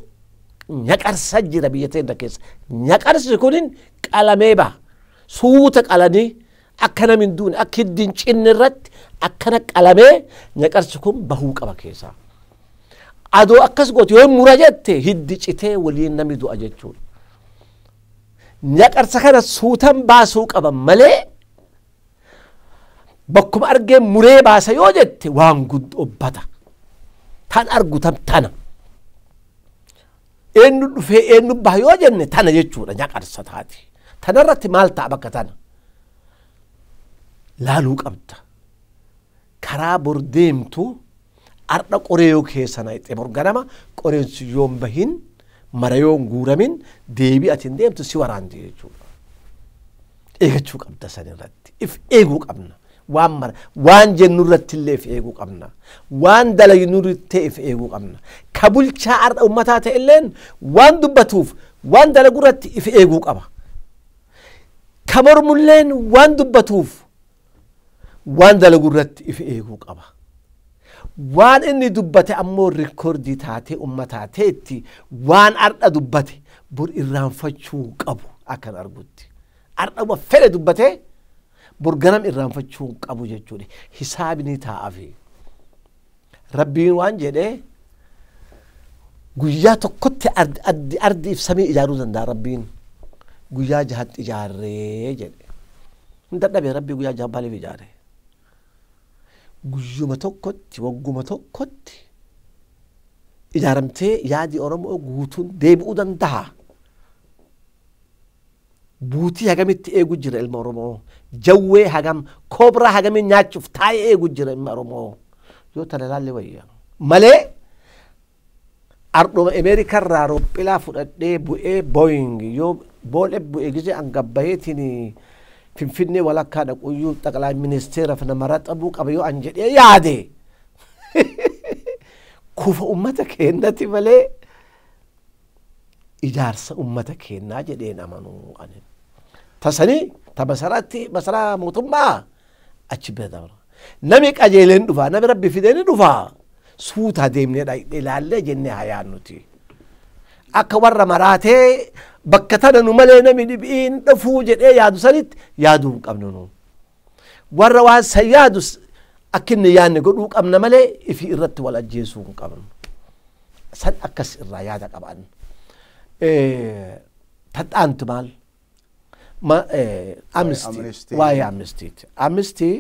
Speaker 2: nyaqarsa jira biyya teenya keessa. Nyaqarsi kunin qalamee baha. Suuta qalanii akka namni hin duune akka hiddi hin cinne irratti akkana qalamee nyaqarsi kun bahuu qaba keessaa. Adoo akkas goote yoo mura jette hiddi citee waliin namni du'a jechuudha. Nyaqarsa kana suutan baasuu qaba malee bakkuma argee muree baasa yoo jette waan guddoo bata. Tan argu tam tana. Eenyu dhufee eenyu baha yoo jenne tana jechuudha nyaqarsa taati. Tanarratti maal ta'a bakka tana? Laaluu qabda. Karaa bor deemtu ardha qoree yoo keessa naqxe borganama qoreen si yoo hin bahin mara yoo hin guuramin deebii ati hin deemtu si waraanti jechuudha. Eeggachuu qabda san irratti. If eeguu qabna. Waan mara waan jennu irratti illee if eeguu qabna. Waan dalaynu irratti if eeguu qabna. Ka bulchaa ardha uummataa ta'e illeen waan dubbatuuf waan dalagu irratti if eeguu qaba. Ka mormulleen waan dubbatuuf waan dalagu irratti if eeguu qaba. Waan inni dubbate ammoo rikoordii taatee uummataa ta'etti waan ardha dubbate bor irraanfachuu qabu akkan argutti. Ardhuma fedhe dubbatee bor ganam irraanfachuu qabu jechuudha. Hisaabni taa'afi. Rabbiin waan jedhee guyyaa tokkotti ardi ibsamee ijaaruu danda'a Rabbiin. Guyyaa 6tti ijaarree jedhe. Hin dadhabee Rabbi guyyaa 6 maaliif ijaare? Guyyuma tokkotti wagguma tokkotti ijaaramtee yaadi Oromoo guutuun deebi'uu danda'a. Buutii hagamitti eegu jira ilma Oromoo. Jawwee hagam koobraa hagamiin nyaachuuf taa'ee eegu jira ilma Oromoo. Yoo tana ilaalle wayya. Malee ardhuma Ameerikarraa rophilaa fudhadhee bu'ee Boeing yoo boolee bu'ee gisee an gabbayeetiin Finfinnee walakkaa dhaquyyuu xaqalaa ministeeraaf nama raxabuu qaba yoo an jedhee yaade. Kufa uummata keenyatti malee ijaarsa uummata keenyaa jedheen amanuu ani. Tasanii ta masaraatti masaraa mootummaa achi bira dabra. Nami qajeeleen dhufa, nami rabbi fidee ni dhufa. Suutaa deemnee ilaallee jennee haa yaadnuti. Akka warra maraatee bakka tana nu malee nami dhibiin dhufuu jedhee yaadu sanitti yaaduu hin qabnu nu. Warra waan san yaadu akka inni yaadne godhuu qabna malee ifii irratti wal ajjeesuu hin qabnu. San akkas irraa yaada qaban. Taxaantu maal? Amnesty. Waa'ee amnestiiti. Amnesty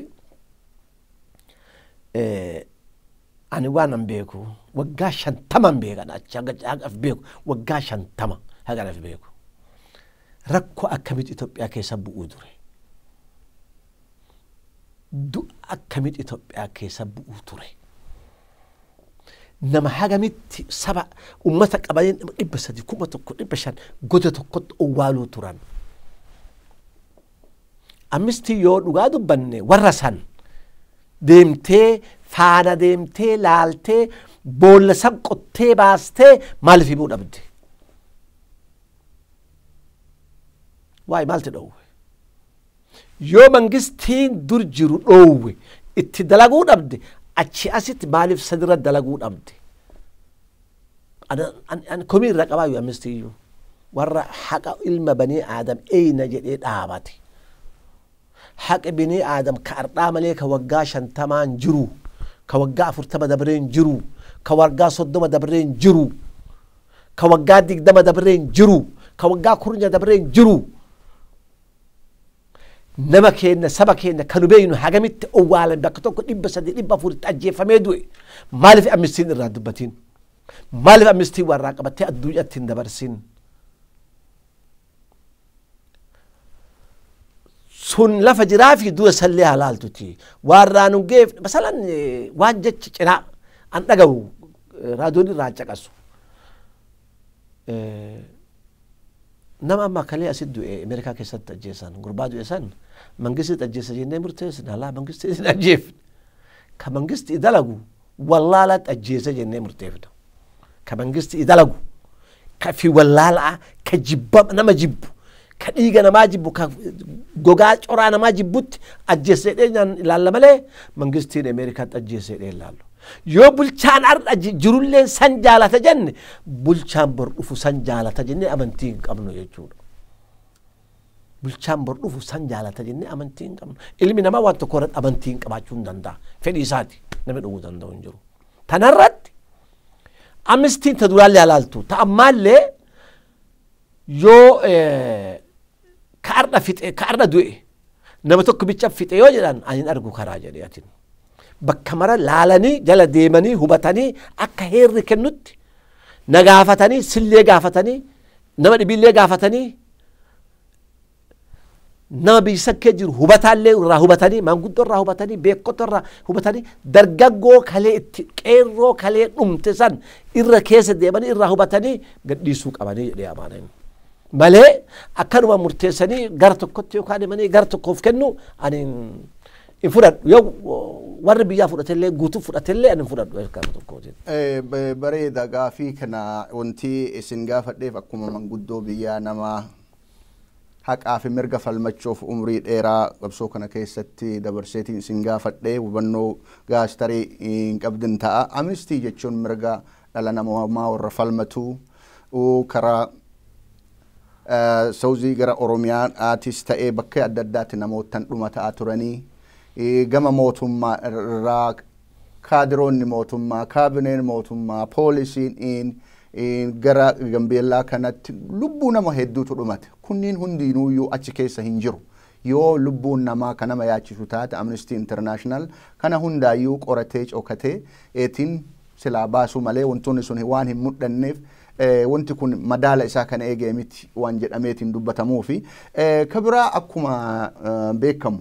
Speaker 2: ani waan an beeku waggaa 50 beekan achi haga beeku waggaa 50 haga beeku. Rakkoo akkamitti Itoophiyaa keessa bu'uu ture? Du'a akkamitti Itoophiyaa keessa bu'uu ture? Nama hagamitti saba uummata qabanii 300 1000 500 goda tokkotti owwaaluu turan. Amnesty yoo dhugaa dubbanne warra san deemtee faana deemtee laaltee boolla san qottee baastee maaliif himuu dhabde? Waa'ee maalti dhoowwe? Yoo mangistiin dur jiru dhoowwe itti dalaguu dhabde achi asitti maaliif sadirra dalaguu dhabde? Ani komii irra qabaayu Amnesty iyyuu warra haqa ilma banii aadam eeyna jedhee dhaabate. Haqa banii aadam ka ardhaa malee ka waggaa 50 jiru, ka waggaa 40 dabreen jiru, ka waggaa 30 dabreen jiru, ka waggaa 20 dabreen jiru, ka waggaa 10 dabreen jiru. Nama keenya saba keenya kan nu beeynu hagamitti owwaalan bakka tokko 300 400 ajjeefamee du'e maaliif Amnestiin irraa dubbatiin? Maaliif Amnestiin warraa qabattee addunyaatti hin dabarsin? Sun lafa jiraa fi dura sallee halaaltuti. Warraa nu geef masalan waan jechi cinaa an dhagahu raadiyoon irraa caqasu. Nama amma kalee asitti du'e Ameerikaa keessatti ajjeesan gurbaa du'e san mangisti ajjeesa jennee murteessine alaa mangisti hin ajjeefne. Ka mangisti dalagu wallaalaatti ajjeesa jennee murteeffna. Ka mangisti dalagu ka fi wallaalaa ka jibba nama jibbu ka dhiiga namaa jibbu ka gogaa coraa namaa jibbutti ajjeessa jedhee ilaalla malee mangistiin Ameerikaatti ajjeessa jedhee ilaallu. Yoo bulchaan har'a jirulleen san jaalata jenne bulchaan bor dhufu san jaalata jennee amantii hin qabnu jechuudha. Bulchaan bor dhufu san jaalata jennee amantii hin qabnu. Ilmi namaa waan tokko irratti amantii hin qabaachuu hin danda'a. Fedhii isaati namni dhuguu danda'u hin jiru. Tanarratti Amnestiin ta duraallee halaaltu ta ammaallee yoo ka har'a fixe ka har'a du'e nama tokko bicha fixe yoo jedhan ani hin argu karaa jedhee atin. Bakka mara laalanii jala deemanii hubatanii akka heerri kennutti na gaafatanii sillee gaafatanii nama dhibiillee gaafatanii nama biyya sakkee jiru hubataallee irraa hubatanii maanguddoo irraa hubatanii beekota irraa hubatanii dargaggoo kalee itti qeerroo kalee dhumte san irra keessa deemanii irraa hubatanii gadhiisuu qabanii jedhee amanan. Malee akkanuma murteessanii gara tokkotti yookaan deemanii gara tokkoof kennu ani hin fudhadhu yoo warri biyyaa fudhatellee guutuu fudhatellee ani hin fudhadhu gara tokkootiin.
Speaker 1: Bareeda gaafii kana wanti isin gaafadheef akkuma manguddoo biyyaa nama haqaa fi mirga falmachuuf umrii dheeraa qabsoo kana keessatti dabarseetiin isin gaafadhee hubannoo gaastarii hin qabdin ta'a. Amnestii jechuun mirga dhala namaa warra falmatu karaa Saawuzii gara Oromiyaatis ta'ee bakka adda addaatti namootan dhuma ta'aa turanii gama mootummaa irraa kaadiroonni mootummaa kaabineen mootummaa poolisiin gara Gambeellaa kanatti lubbuu nama hedduutu dhumate. Kunniin hundinuuyyuu achi keessa hin jiru. Yoo lubbuun namaa kan nama yaachisu taate Amnesty International kana hundaayyuu qoratee cokatee eetiin silaa baasuu malee wantoonni sun waan hin mul'anneef wanti kun madaala isaa kan eegee miti waan jedhameetiin dubbatamuufi. Ka biraa akkuma beekamu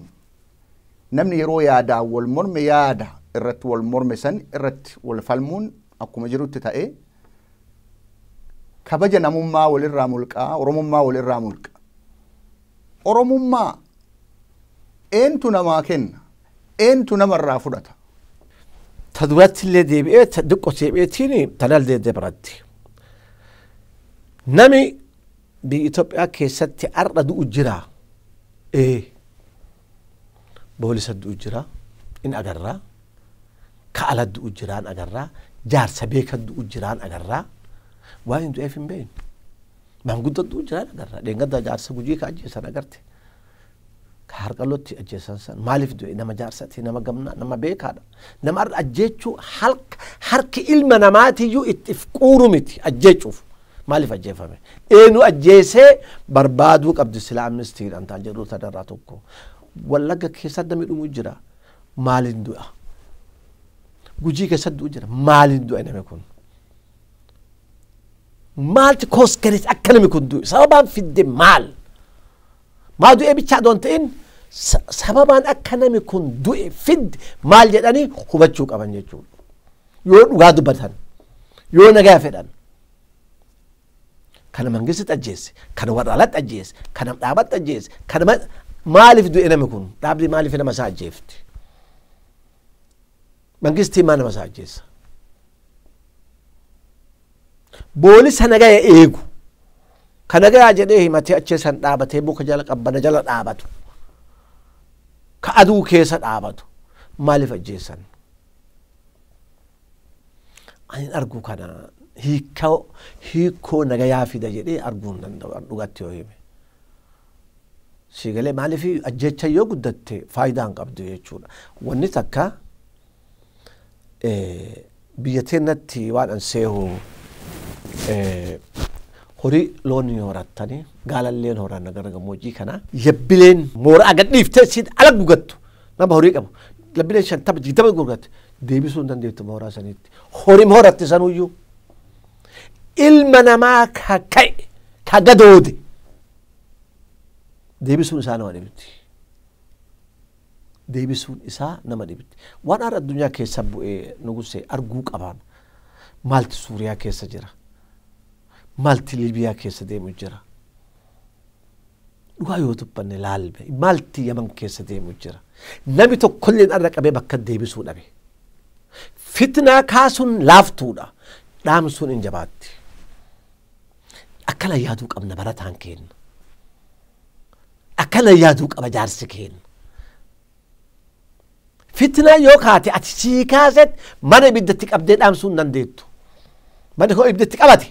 Speaker 1: namni yeroo yaadaan wal morme yaada irratti wal morme san irratti wal falmuun akkuma jirutti ta'ee kabaja namummaa walirraa mulqaa, Oromummaa walirraa mulqa. Oromummaa eentu namaa kenna? Eentu namarraa fudhata?
Speaker 2: Ta duratti illee deebi'ee diqqoo deebi'eetiin tanallee dabaratti. Nami biyya Itoophiyaa keessatti har'a du'u jira. Boolisa du'u jira. In agarraa. Ka ala du'u jiraan agarraa. Jaarsa beekan du'u jiraan agarraa. Waan hin du'eef hin beeknu. Maanguddoo du'u jiraan agarraa. Dheengaddaa jaarsa Gujii ka ajjeesan agarte. Ka harqalootti ajjeesan san maaliif du'e? Nama jaarsati, nama gamnaa, nama beekaadha. Nama har'a ajjeechuu harki ilma namaatiyyuu itti quuru miti ajjeechuuf. Maaliif ajjeefame? Eenyu ajjeesee barbaaduu qabdi sila amnistiidhaan ta'an jedhu tanarraa tokko. Wallagga keessatti namni dhumu jira. Maaliin du'a? Gujii keessatti du'u jira. Maaliin du'a namni kun? Maalti koos garees akka namni kun du'e? Sababaan fidde maal? Maa du'ee bichaa doon ta'in, sababaan akka namni kun du'e fidde maal jedhanii hubachuu qaban jechuudha. Yoo dhugaa dubbatan, yoo nagaa fedhan. Kana mangisti ajjeesse, kana warra alatti ajjeesse, kana dhaabatti ajjeesse, kana maaliif du'e namni kun? Dhaabni maaliif nama isaa ajjeefti? Mangistii maa nama isaa ajjeessa? Boolisa nagaya eegu. Ka nagayaa jedhee himatee achi san dhaabatee muka jala qabbana jala dhaabatu. Ka aduu keessa dhaabatu. Maaliif ajjeessan? Ani arguu kana hiikoo nagayaa fida jedhee arguu hin danda'u dhugatti yoo hime. Siigalee maaliif ajjecha yoo guddatte faayidaa hin qabdu jechuudha. Wanni takka biyya teennatti waan an seehu, horii loon horattanii gaalalleen horanna gara gammoojjii kana, yabbileen mooraa gad dhiiftee siin ala gugattu, nama horii qabu yabbileen 50 20 gurgatte deebisuu hin dandeettu mooraa sanitti. Horii horatte sanuyyuu ilma namaa ka ka'e ka gadoode deebisuun isaa nama dhibdi. Deebisuun isaa nama dhibdi. Waan har'a addunyaa keessa bu'ee nugusee arguu qaban, maalti Suuriyaa keessa jira? Maalti Liibiyaa keessa deemu jira? Dhugaa yoo dubbanne laalme, maalti Yaman keessa deemu jira? Namni tokkolleen har'a qabee bakka deebisuu dhabe. Fitnaa kaasuun laaftuudha. Dhaamsuun hin jabaatti. Akkana yaaduu qabna barataan keenya. Akkana yaaduu qaba jaarsi keenya. Fitnaa yoo kaate ati sii kaaset mana ibiddatti qabdee dhaamsuu hin dandeettu. Manni koo ibiddatti qabate.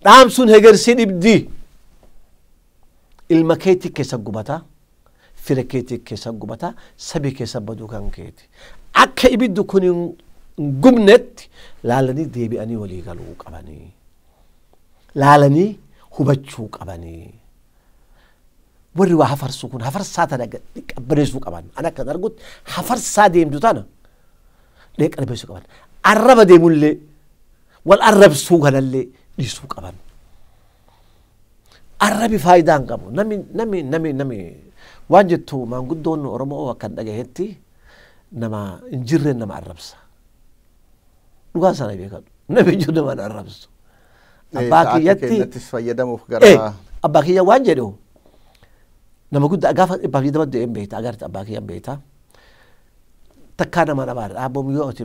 Speaker 2: Dhaamsuun hegersii dhibdi. Ilma keetii keessa gubataa, fira keetii keessa gubataa, sabi keessa baduu kan keeti. Akka ibiddi kun hin gubnetti laalanii deebi'anii walii galuu qabanii. Laalanii hubachuu qabanii. Warri waa hafarsu kun hafarsaa tana qabbaneessuu qaban. Ani akka argutti hafarsaa deemtu tana qabbaneessuu qaban. Arraba deemullee wal arrabsuu kanallee dhiisuu qaban. Arrabi faayidaa hin qabu. Nami waan jettu maanguddoon Oromoo akkan dhagahetti nama hin jirreen nama arrabsa. Dhugaa sana beekadhu. Nami hin jiru nama arrabsu.
Speaker 1: Abbaa kiyyatti fayyadamuuf gara.
Speaker 2: Abbaa kiyya waan jedhu nama guddaa gaafa abbaa kiyya dabaddu hin beekta agarte abbaa kiyya hin beekta. Takkaa nama abaara dhaabboom yoo ati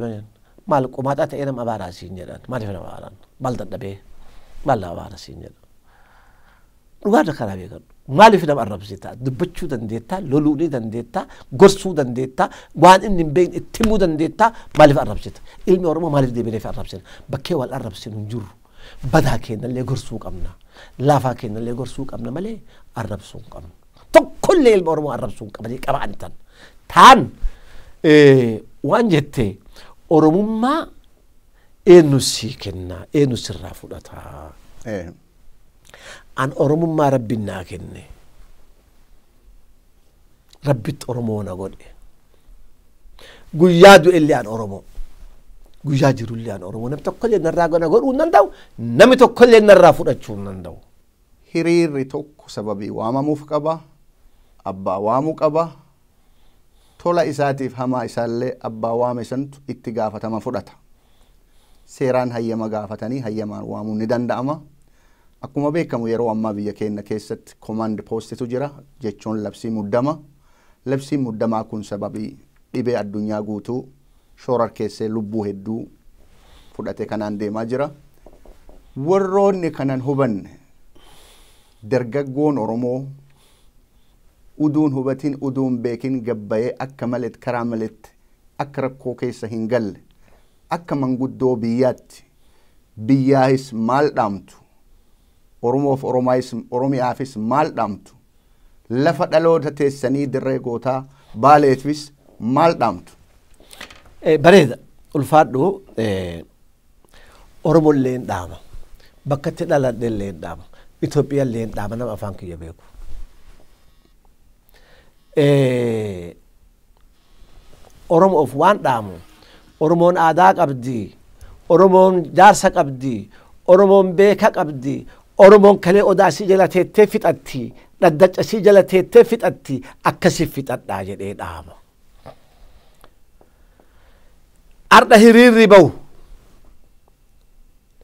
Speaker 2: maal qomaaxaa ta'ee nama abaaraa siin jedhan, maaliif nama abaaran, maal dadhabee maal nama abaara siin jedhan. Dhugaa kanaa beekadhu. Maaliif nama arrabsita? Dubbachuu dandeettaa, loluu ni dandeettaa, gorsuu dandeettaa, waan inni hin beekne itti himuu dandeettaa, maaliif arrabsita? Ilmi Oromoo maaliif deebineef arrabsina? Bakkee wal arrabsinu hin jirru. Badaa keenyallee gorsuu qabna. Laafaa keenyallee gorsuu qabna malee arrabsuu hin qabnu. Tokkollee ilma Oromoo arrabsuu hin qabanii qaba antan. Taan waan jette, Oromummaa eenyu sii kenna, eenyu sirraa fudhata? An Oromummaa Rabbiin naa kenne. Rabbitti Oromoo na godhe. Guyyaa du'ellee an Oromoo. Guyyaa jirullee an Oromoo. Namni tokkollee narraa na godhuu hin danda'u. Namni tokkollee narraa fudhachuu hin danda'u.
Speaker 1: Hiriirri tokko sababii waamamuuf qaba. Abbaa waamuu qaba. Tola isaatiif hamaa isaallee abbaa waame santu itti gaafatama fudhata. Seeraan hayyama gaafatanii hayyamaan waamuun ni danda'ama. Akkuma beekamu yeroo ammaa biyya keenya keessatti command postitu jira, jechuun labsii muddama. Labsiin muddamaa kun sababii dhibee addunyaa guutuu Shororkeessee lubbuu hedduu fudhate kanaan deemaa jira. Warroonni kanan hubanne dargaggoon Oromoo uduun hubatin uduun beekin gabbayee akka maletti karaa maletti akka rakkoo keessa hin galle akka manguddoo biyyaatti biyyaahis maal dhaamtu Oromoof Oromiyaafis maal dhaamtu lafa dhaloota teessanii dirree gootaa Baaleefis maal dhaamtu.
Speaker 2: Bareeda ulfaadhu Oromollee hin dhaama bakka itti dhaladhe illee hin dhaama Itoophiyaa illee hin dhaama nama afaan kiyya beeku. Oromoof waan dhaamu Oromoon aadaa qabdi Oromoon jaarsa qabdi Oromoon beeka qabdi Oromoon kalee odaa isii jala teettee fixatti dhaddacha isii jala teettee fixatti akkasii fixadhaa jedhee dhaama. Arda hiriirri bahu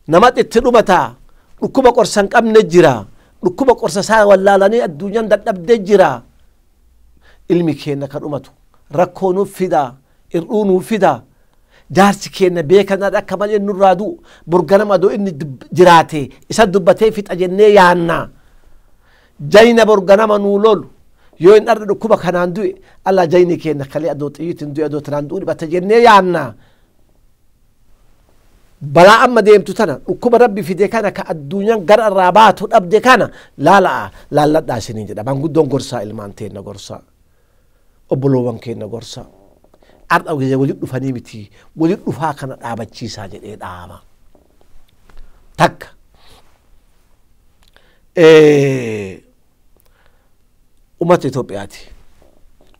Speaker 2: namatti itti dhumataa dhukkuba qorsa hin qabne jira dhukkuba qorsa isaa wallaalanii addunyaan dadhabdee jira ilmi keenya ka dhumatu rakkoo nuuf fida hir'uu nuuf fida jaarsi keenya beekan akka malee nurraa du'u borganama adoo inni jiraate isa dubbatee fixa jennee yaanna jayna borganama nuu lolu yoo inni arda dhukkuba kanaan du'e alla jayni keenya kalee adoo xiyyiitiin du'e adoo tanaan du'u dhibata jennee yaanna. Balaa amma deemtu tana dhukkuba rabbi fide kana ka addunyaan gara irraa baatu dhabde kana laala'a laalladhaa isiniin jedha maanguddoon gorsaa ilmaan teenna gorsaa obboloowwan keenya gorsaa arda walitti dhufanii miti walitti dhufaa kana dhaabachiisaa jedhee dhaama. Takka uummata Itoophiyaati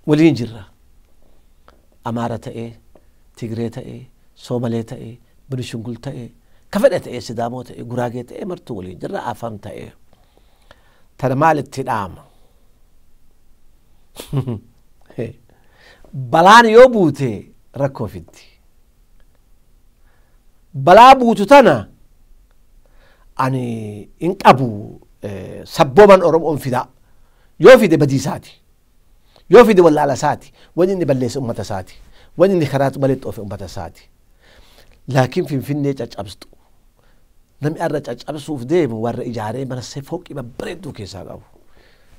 Speaker 2: waliin jirra Amaara ta'ee Tigree ta'ee Soomalee ta'ee Benishangul ta'ee ka fedhe ta'ee Sidaamoo ta'ee Guraagee ta'ee martuu waliin jirra afaan ta'ee tana maalitti dhaama. Balaan yoo buute rakkoo fiddi. Balaa buutu tana ani hin qabu sabbooman Oromoon fidaa yoo fide badiisaati yoo fide wallaala isaati wanni inni balleesse uummata isaati wanni inni karaa malee xoofe uummata isaati. Laakiin Finfinnee caccabstu namni irra caccabsuuf deemu warra ijaaree mana fooqii babbareedduu keessaa qabu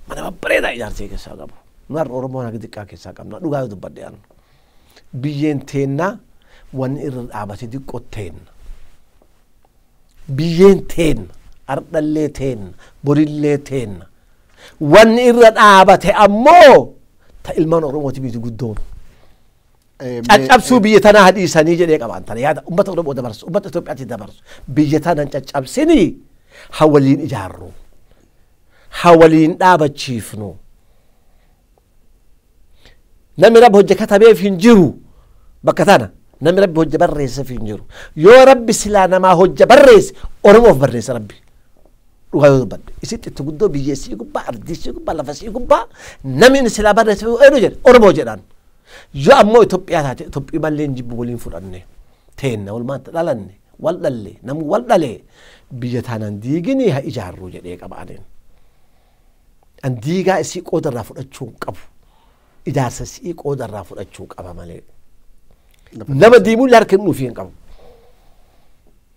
Speaker 2: mana babbareedaa ijaarsee keessaa qabu. Warra Oromoon haga xiqqaa keessaa qabna dhugaa yoo dubbadhe anu. Biyyeen teennaa wanni irra dhaabate xiqqoo teenna. Biyyeen teenna ardhallee teenna borillee teenna. Wanni irra dhaabate ammoo ta ilmaan Oromooti biyyi guddoon. Caccabsuu biyya tanaa hadhiisanii jedhee qabaan tana yaada uummata Oromoo dabarsu uummata Itoophiyaatti dabarsu biyya tanan caccabsinii haa waliin ijaarru haa waliin dhaabachiifnu. Namni rabbi hojja katabeef hin jiru bakka tana namni rabbi hojja barreesseef hin jiru yoo rabbi silaa namaa hojja barreesse Oromoof barreesse rabbi dhugaa yoo dubbadhe isitti itti guddoo biyya isii gubbaa ardii isii gubbaa lafa isii gubbaa namni inni silaa barreesse eenyu jedhe Oromoo jedhaan yoo ammoo Itoophiyaa taate Itoophiyaa mallee hin jibbu waliin fudhanne teenna walumaatti dhalanne wal dhalle namni wal dhalee biyya taanaan diiginii haa ijaarru jedhee qaba aneen. An diigaa isii qooda irraa fudhachuu hin qabu. Ijaarsa isii qooda irraa fudhachuu qaba malee. Nama diimullee harka hin dhuufii hin qabu.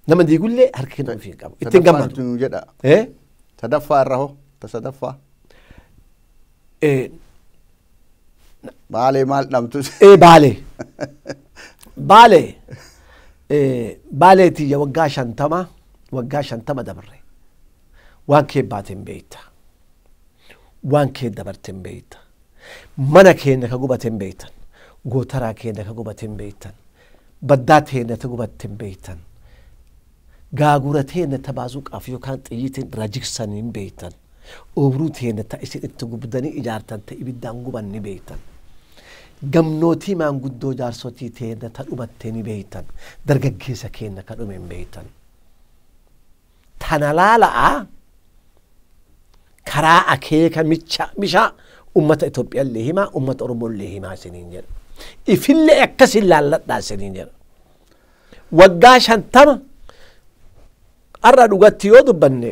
Speaker 2: Nama diigullee harka hin dhuufii hin qabu. Ittiin gammadu.
Speaker 1: Jedha. Sadaffaa irra hoo? Ta sadaffaa. Baalee maal dhamtu?
Speaker 2: Baalee. Baalee. Baalee tiyya waggaa 50 dabarre. Waan kee baate hin beekta. Waan kee dabarte hin beekta. Mana keenya ka gubate hin beektan. Gootaraa keenya ka gubate hin beektan. Baddaa teenya ta gubatte hin beektan. Gaagura teenya ta baazuqaaf yookaan xiyyiitiin irraa jigsan hin beektan. Oobruu teenya ta isin itti gubdanii ijaartan ta ibiddaan guban ni beektan. Gamnootii maanguddoo jaarsotii teenya ta dhumatte ni beektan. Dargaggeessa keenya ka dhume hin beektan. Tana laala'a karaa akeeka mishaa uummata Itoophiyaallee himaa uummata Oromollee himaa isiniin jedha. Ifillee akkasin laalladhaa isiniin jedha. Waggaa 50 har'a dhugatti yoo dubbanne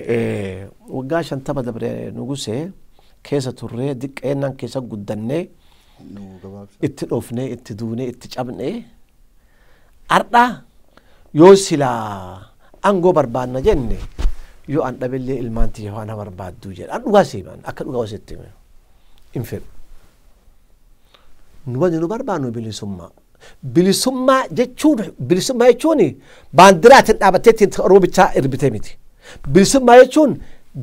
Speaker 2: waggaa 50 dabre nugusee keessa turree diqqeennaan keessa guddannee itti dhoofnee itti duunee itti cabnee Har'a yoo silaa aangoo barbaanna jenne yoo an dhabillee ilmaan tiyya waan barbaadduu jedha. An dhugaa siiman akka dhugaa wasitti hime. Hin fedhu. Nu wanni nu barbaannu bilisummaa. Bilisummaa jechuun baandiraatiin dhaabattee ittiin Oromoo bichaa irbitee miti. Bilisummaa jechuun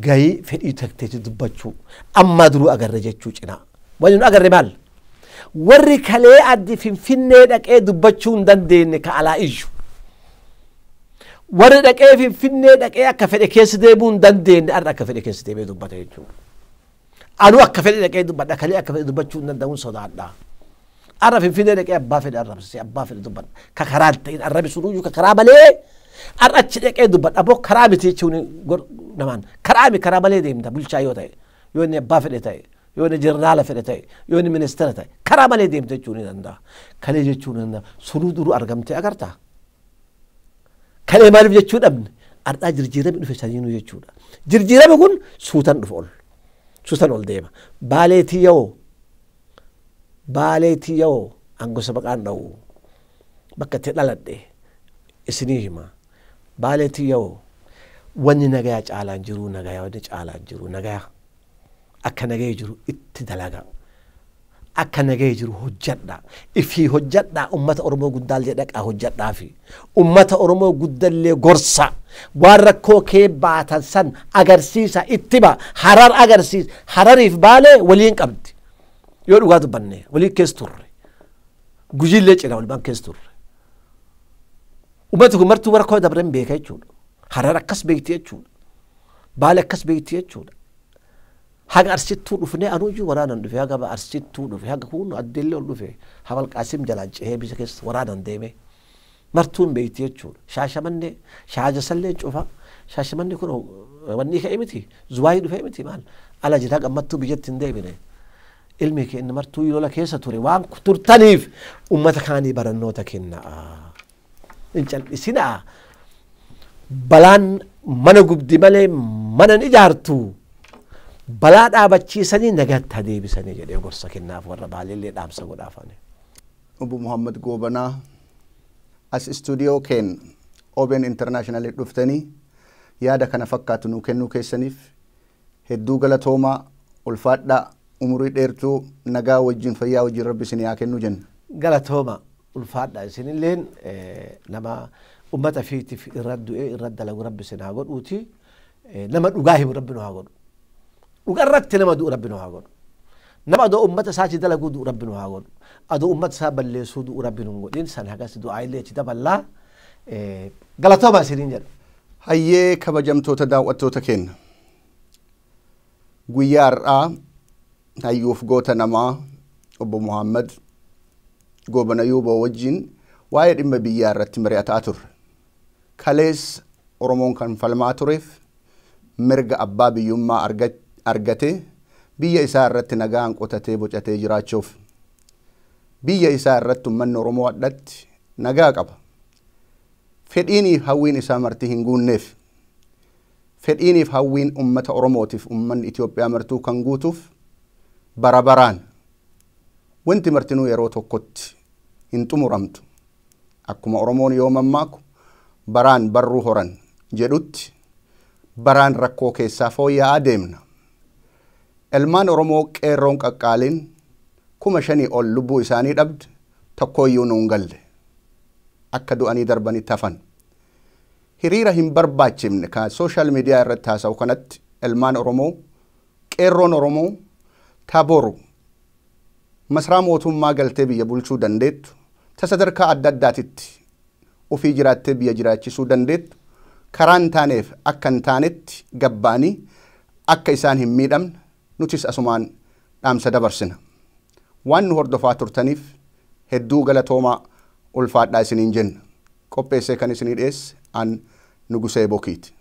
Speaker 2: gahii fedhii takteetti dubbachuu ammaa duruu agarre jechuu cinaa. Wanni nu agarre maal? Warri kalee addi Finfinnee dhaqee dubbachuu hin dandeenye ka alaa iyyu. Warri dhaqee Finfinnee dhaqee akka fedhe keessa deemuu hin dandeenye har'a akka fedhe keessa deemee dubbata jechuudha. Anuu akka fedhe dhaqee dubbadha kalee akka fedhe dubbachuu hin danda'uun sodaadha. Har'a Finfinnee dhaqee abbaa fedhe arrabsise abbaa fedhe dubbadha. Ka karaa hin ta'in arrabi sunuyyuu ka karaa malee har'a achi dhaqee dubbadha. Aboo karaa miti jechuun namaan karaa mi karaa malee deemta bulchaa yoo ta'e yoo inni abbaa fedhe ta'e yoo inni jeneraala fedhe ta'e yoo inni ministeera ta'e karaa malee deemta jechuu ni danda'a. Kalee jechuu ni danda'a. Sunuu duruu argamtee agartaa. Kalee maaliif jechuu dhabne har'aa jirjiirame dhufe saniinuu jechuudha. Jirjiirame kun suutan dhufe ol. Suutan ol deema. Baaleetii yoo an gosa maqaan dha'u bakka itti dhaladhe isinii hima. Baaleetii yoo wanni nagayaa caalaan jiru nagayaa wanni caalaan jiru nagayaa akka nagayee jiru itti dalaga. Akka nagayee jiru hojjadha. Ifii hojjadha ummata Oromoo guddaallee dhaqaa hojjadhaafi. Ummata Oromoo guddallee gorsa. Waan rakkoo kee baatan san agarsiisa itti ba. Harar agarsiisa. Harariif Baalee waliin qabdi. Yoo dhugaa dubbanne waliin keessa turre. Gujiillee cina walumaan keessa turre. Ummati kun martuu rakkoo dabran beeka jechuudha. Harar akkas beekti jechuudha. Baalee akkas beekti jechuudha. Haga Arsittuu dhufnee anuyyuu waraanan dhufe haga Arsittuu dhufe haga kun addeellee ol dhufe Habal Qaasim jalaan cehee biyya keessa waraanan deeme martuun beekti jechuudha. Shaashamannee shaajasallee cufa Shaashamannee kun wanni ka'e miti Zuwaayii dhufee miti maal ala jira gammattuu biyyatti hin deebine. Ilmi keenya martuu lola keessa ture waan turtaniif uummata kaanii barannoota kennaa. Hin cal'isinaa. Balaan mana gubdi malee mana hin ijaartu. Balaa dhaabachiisanii nagaatti deebisanii jedhee gorsa kennaaf warra Baaleellee dhaamsa godhaafani.
Speaker 1: Obbo Muhammad Goobanaa as istuudiyoo keen OBN International dhuftanii yaada kana fakkaatu nuu kennuu keessaniif hedduu galatoomaa ulfaadhaa umurii dheertuu nagaa wajjin fayyaa wajjin rabbi isin haa kennu jenna.
Speaker 2: Galatooma ulfaadhaa isinilleen nama ummata fiitiif irra du'ee irra dalagu rabbi isin haa godhuuti nama dhugaa himu rabbi nu haa godhu. Dhugarratti nama du'u rabbi nu haa godhu. Nama adoo ummata isaa achi dalaguu du'u rabbi nu haa godhu. Adoo ummata isaa balleessuu du'u rabbi nu hin godhin san hagas du'aa illee achi daballaa galatooma isiniin jedha.
Speaker 1: Hayyee kabajamtoota daawwattoota keenya. Guyyaa har'aa hayyuuf goota namaa obbo Muhammad Goobana Yuuboo wajjin waa'ee dhimma biyyaa irratti mari'ataa turre. Kalees Oromoon kan falmaa tureef mirga abbaa biyyummaa argatee biyya isaa irratti nagaan qotatee bocatee jiraachuuf biyya isaa irratti uummanni Oromoo addatti nagaa qaba. Fedhiiniif hawwiin isaa marti hin guunneef fedhiiniif hawwiin uummata Oromootiif uummanni Itoophiyaa martuu kan guutuuf bara baraan wanti martinuu yeroo tokkotti hin xumuramtu. Akkuma Oromoon yoo mammaaku baraan barruu horan jedhutti baraan rakkoo keessaa fooyya'aa deemna. Ilmaan Oromoo qeerroon qaqqaaliin 5,000 ol lubbuu isaanii dhabde tokkooyyuu nuun galle. Akka du'anii darbanitti hafan. Hiriira hin barbaachifne kan sooshaal miidiyaa irratti haasa'u kanatti ilmaan Oromoo qeerroon Oromoo taboru masraa mootummaa galtee biyya bulchuu dandeettu ta sadarkaa adda addaatitti ofii jiraattee biyya jiraachisuu dandeettu karaa hin taaneef akka hin taanetti gabbaanii akka isaan hin miidhamne nutis asumaan dhaamsa dabarsina. Waan nu hordofaa turtaniif hedduu galatoomaa ulfaadhaa isiniin jenna. Qopheessee kan isinii dhiyeesse an Nugusee Bokiiti.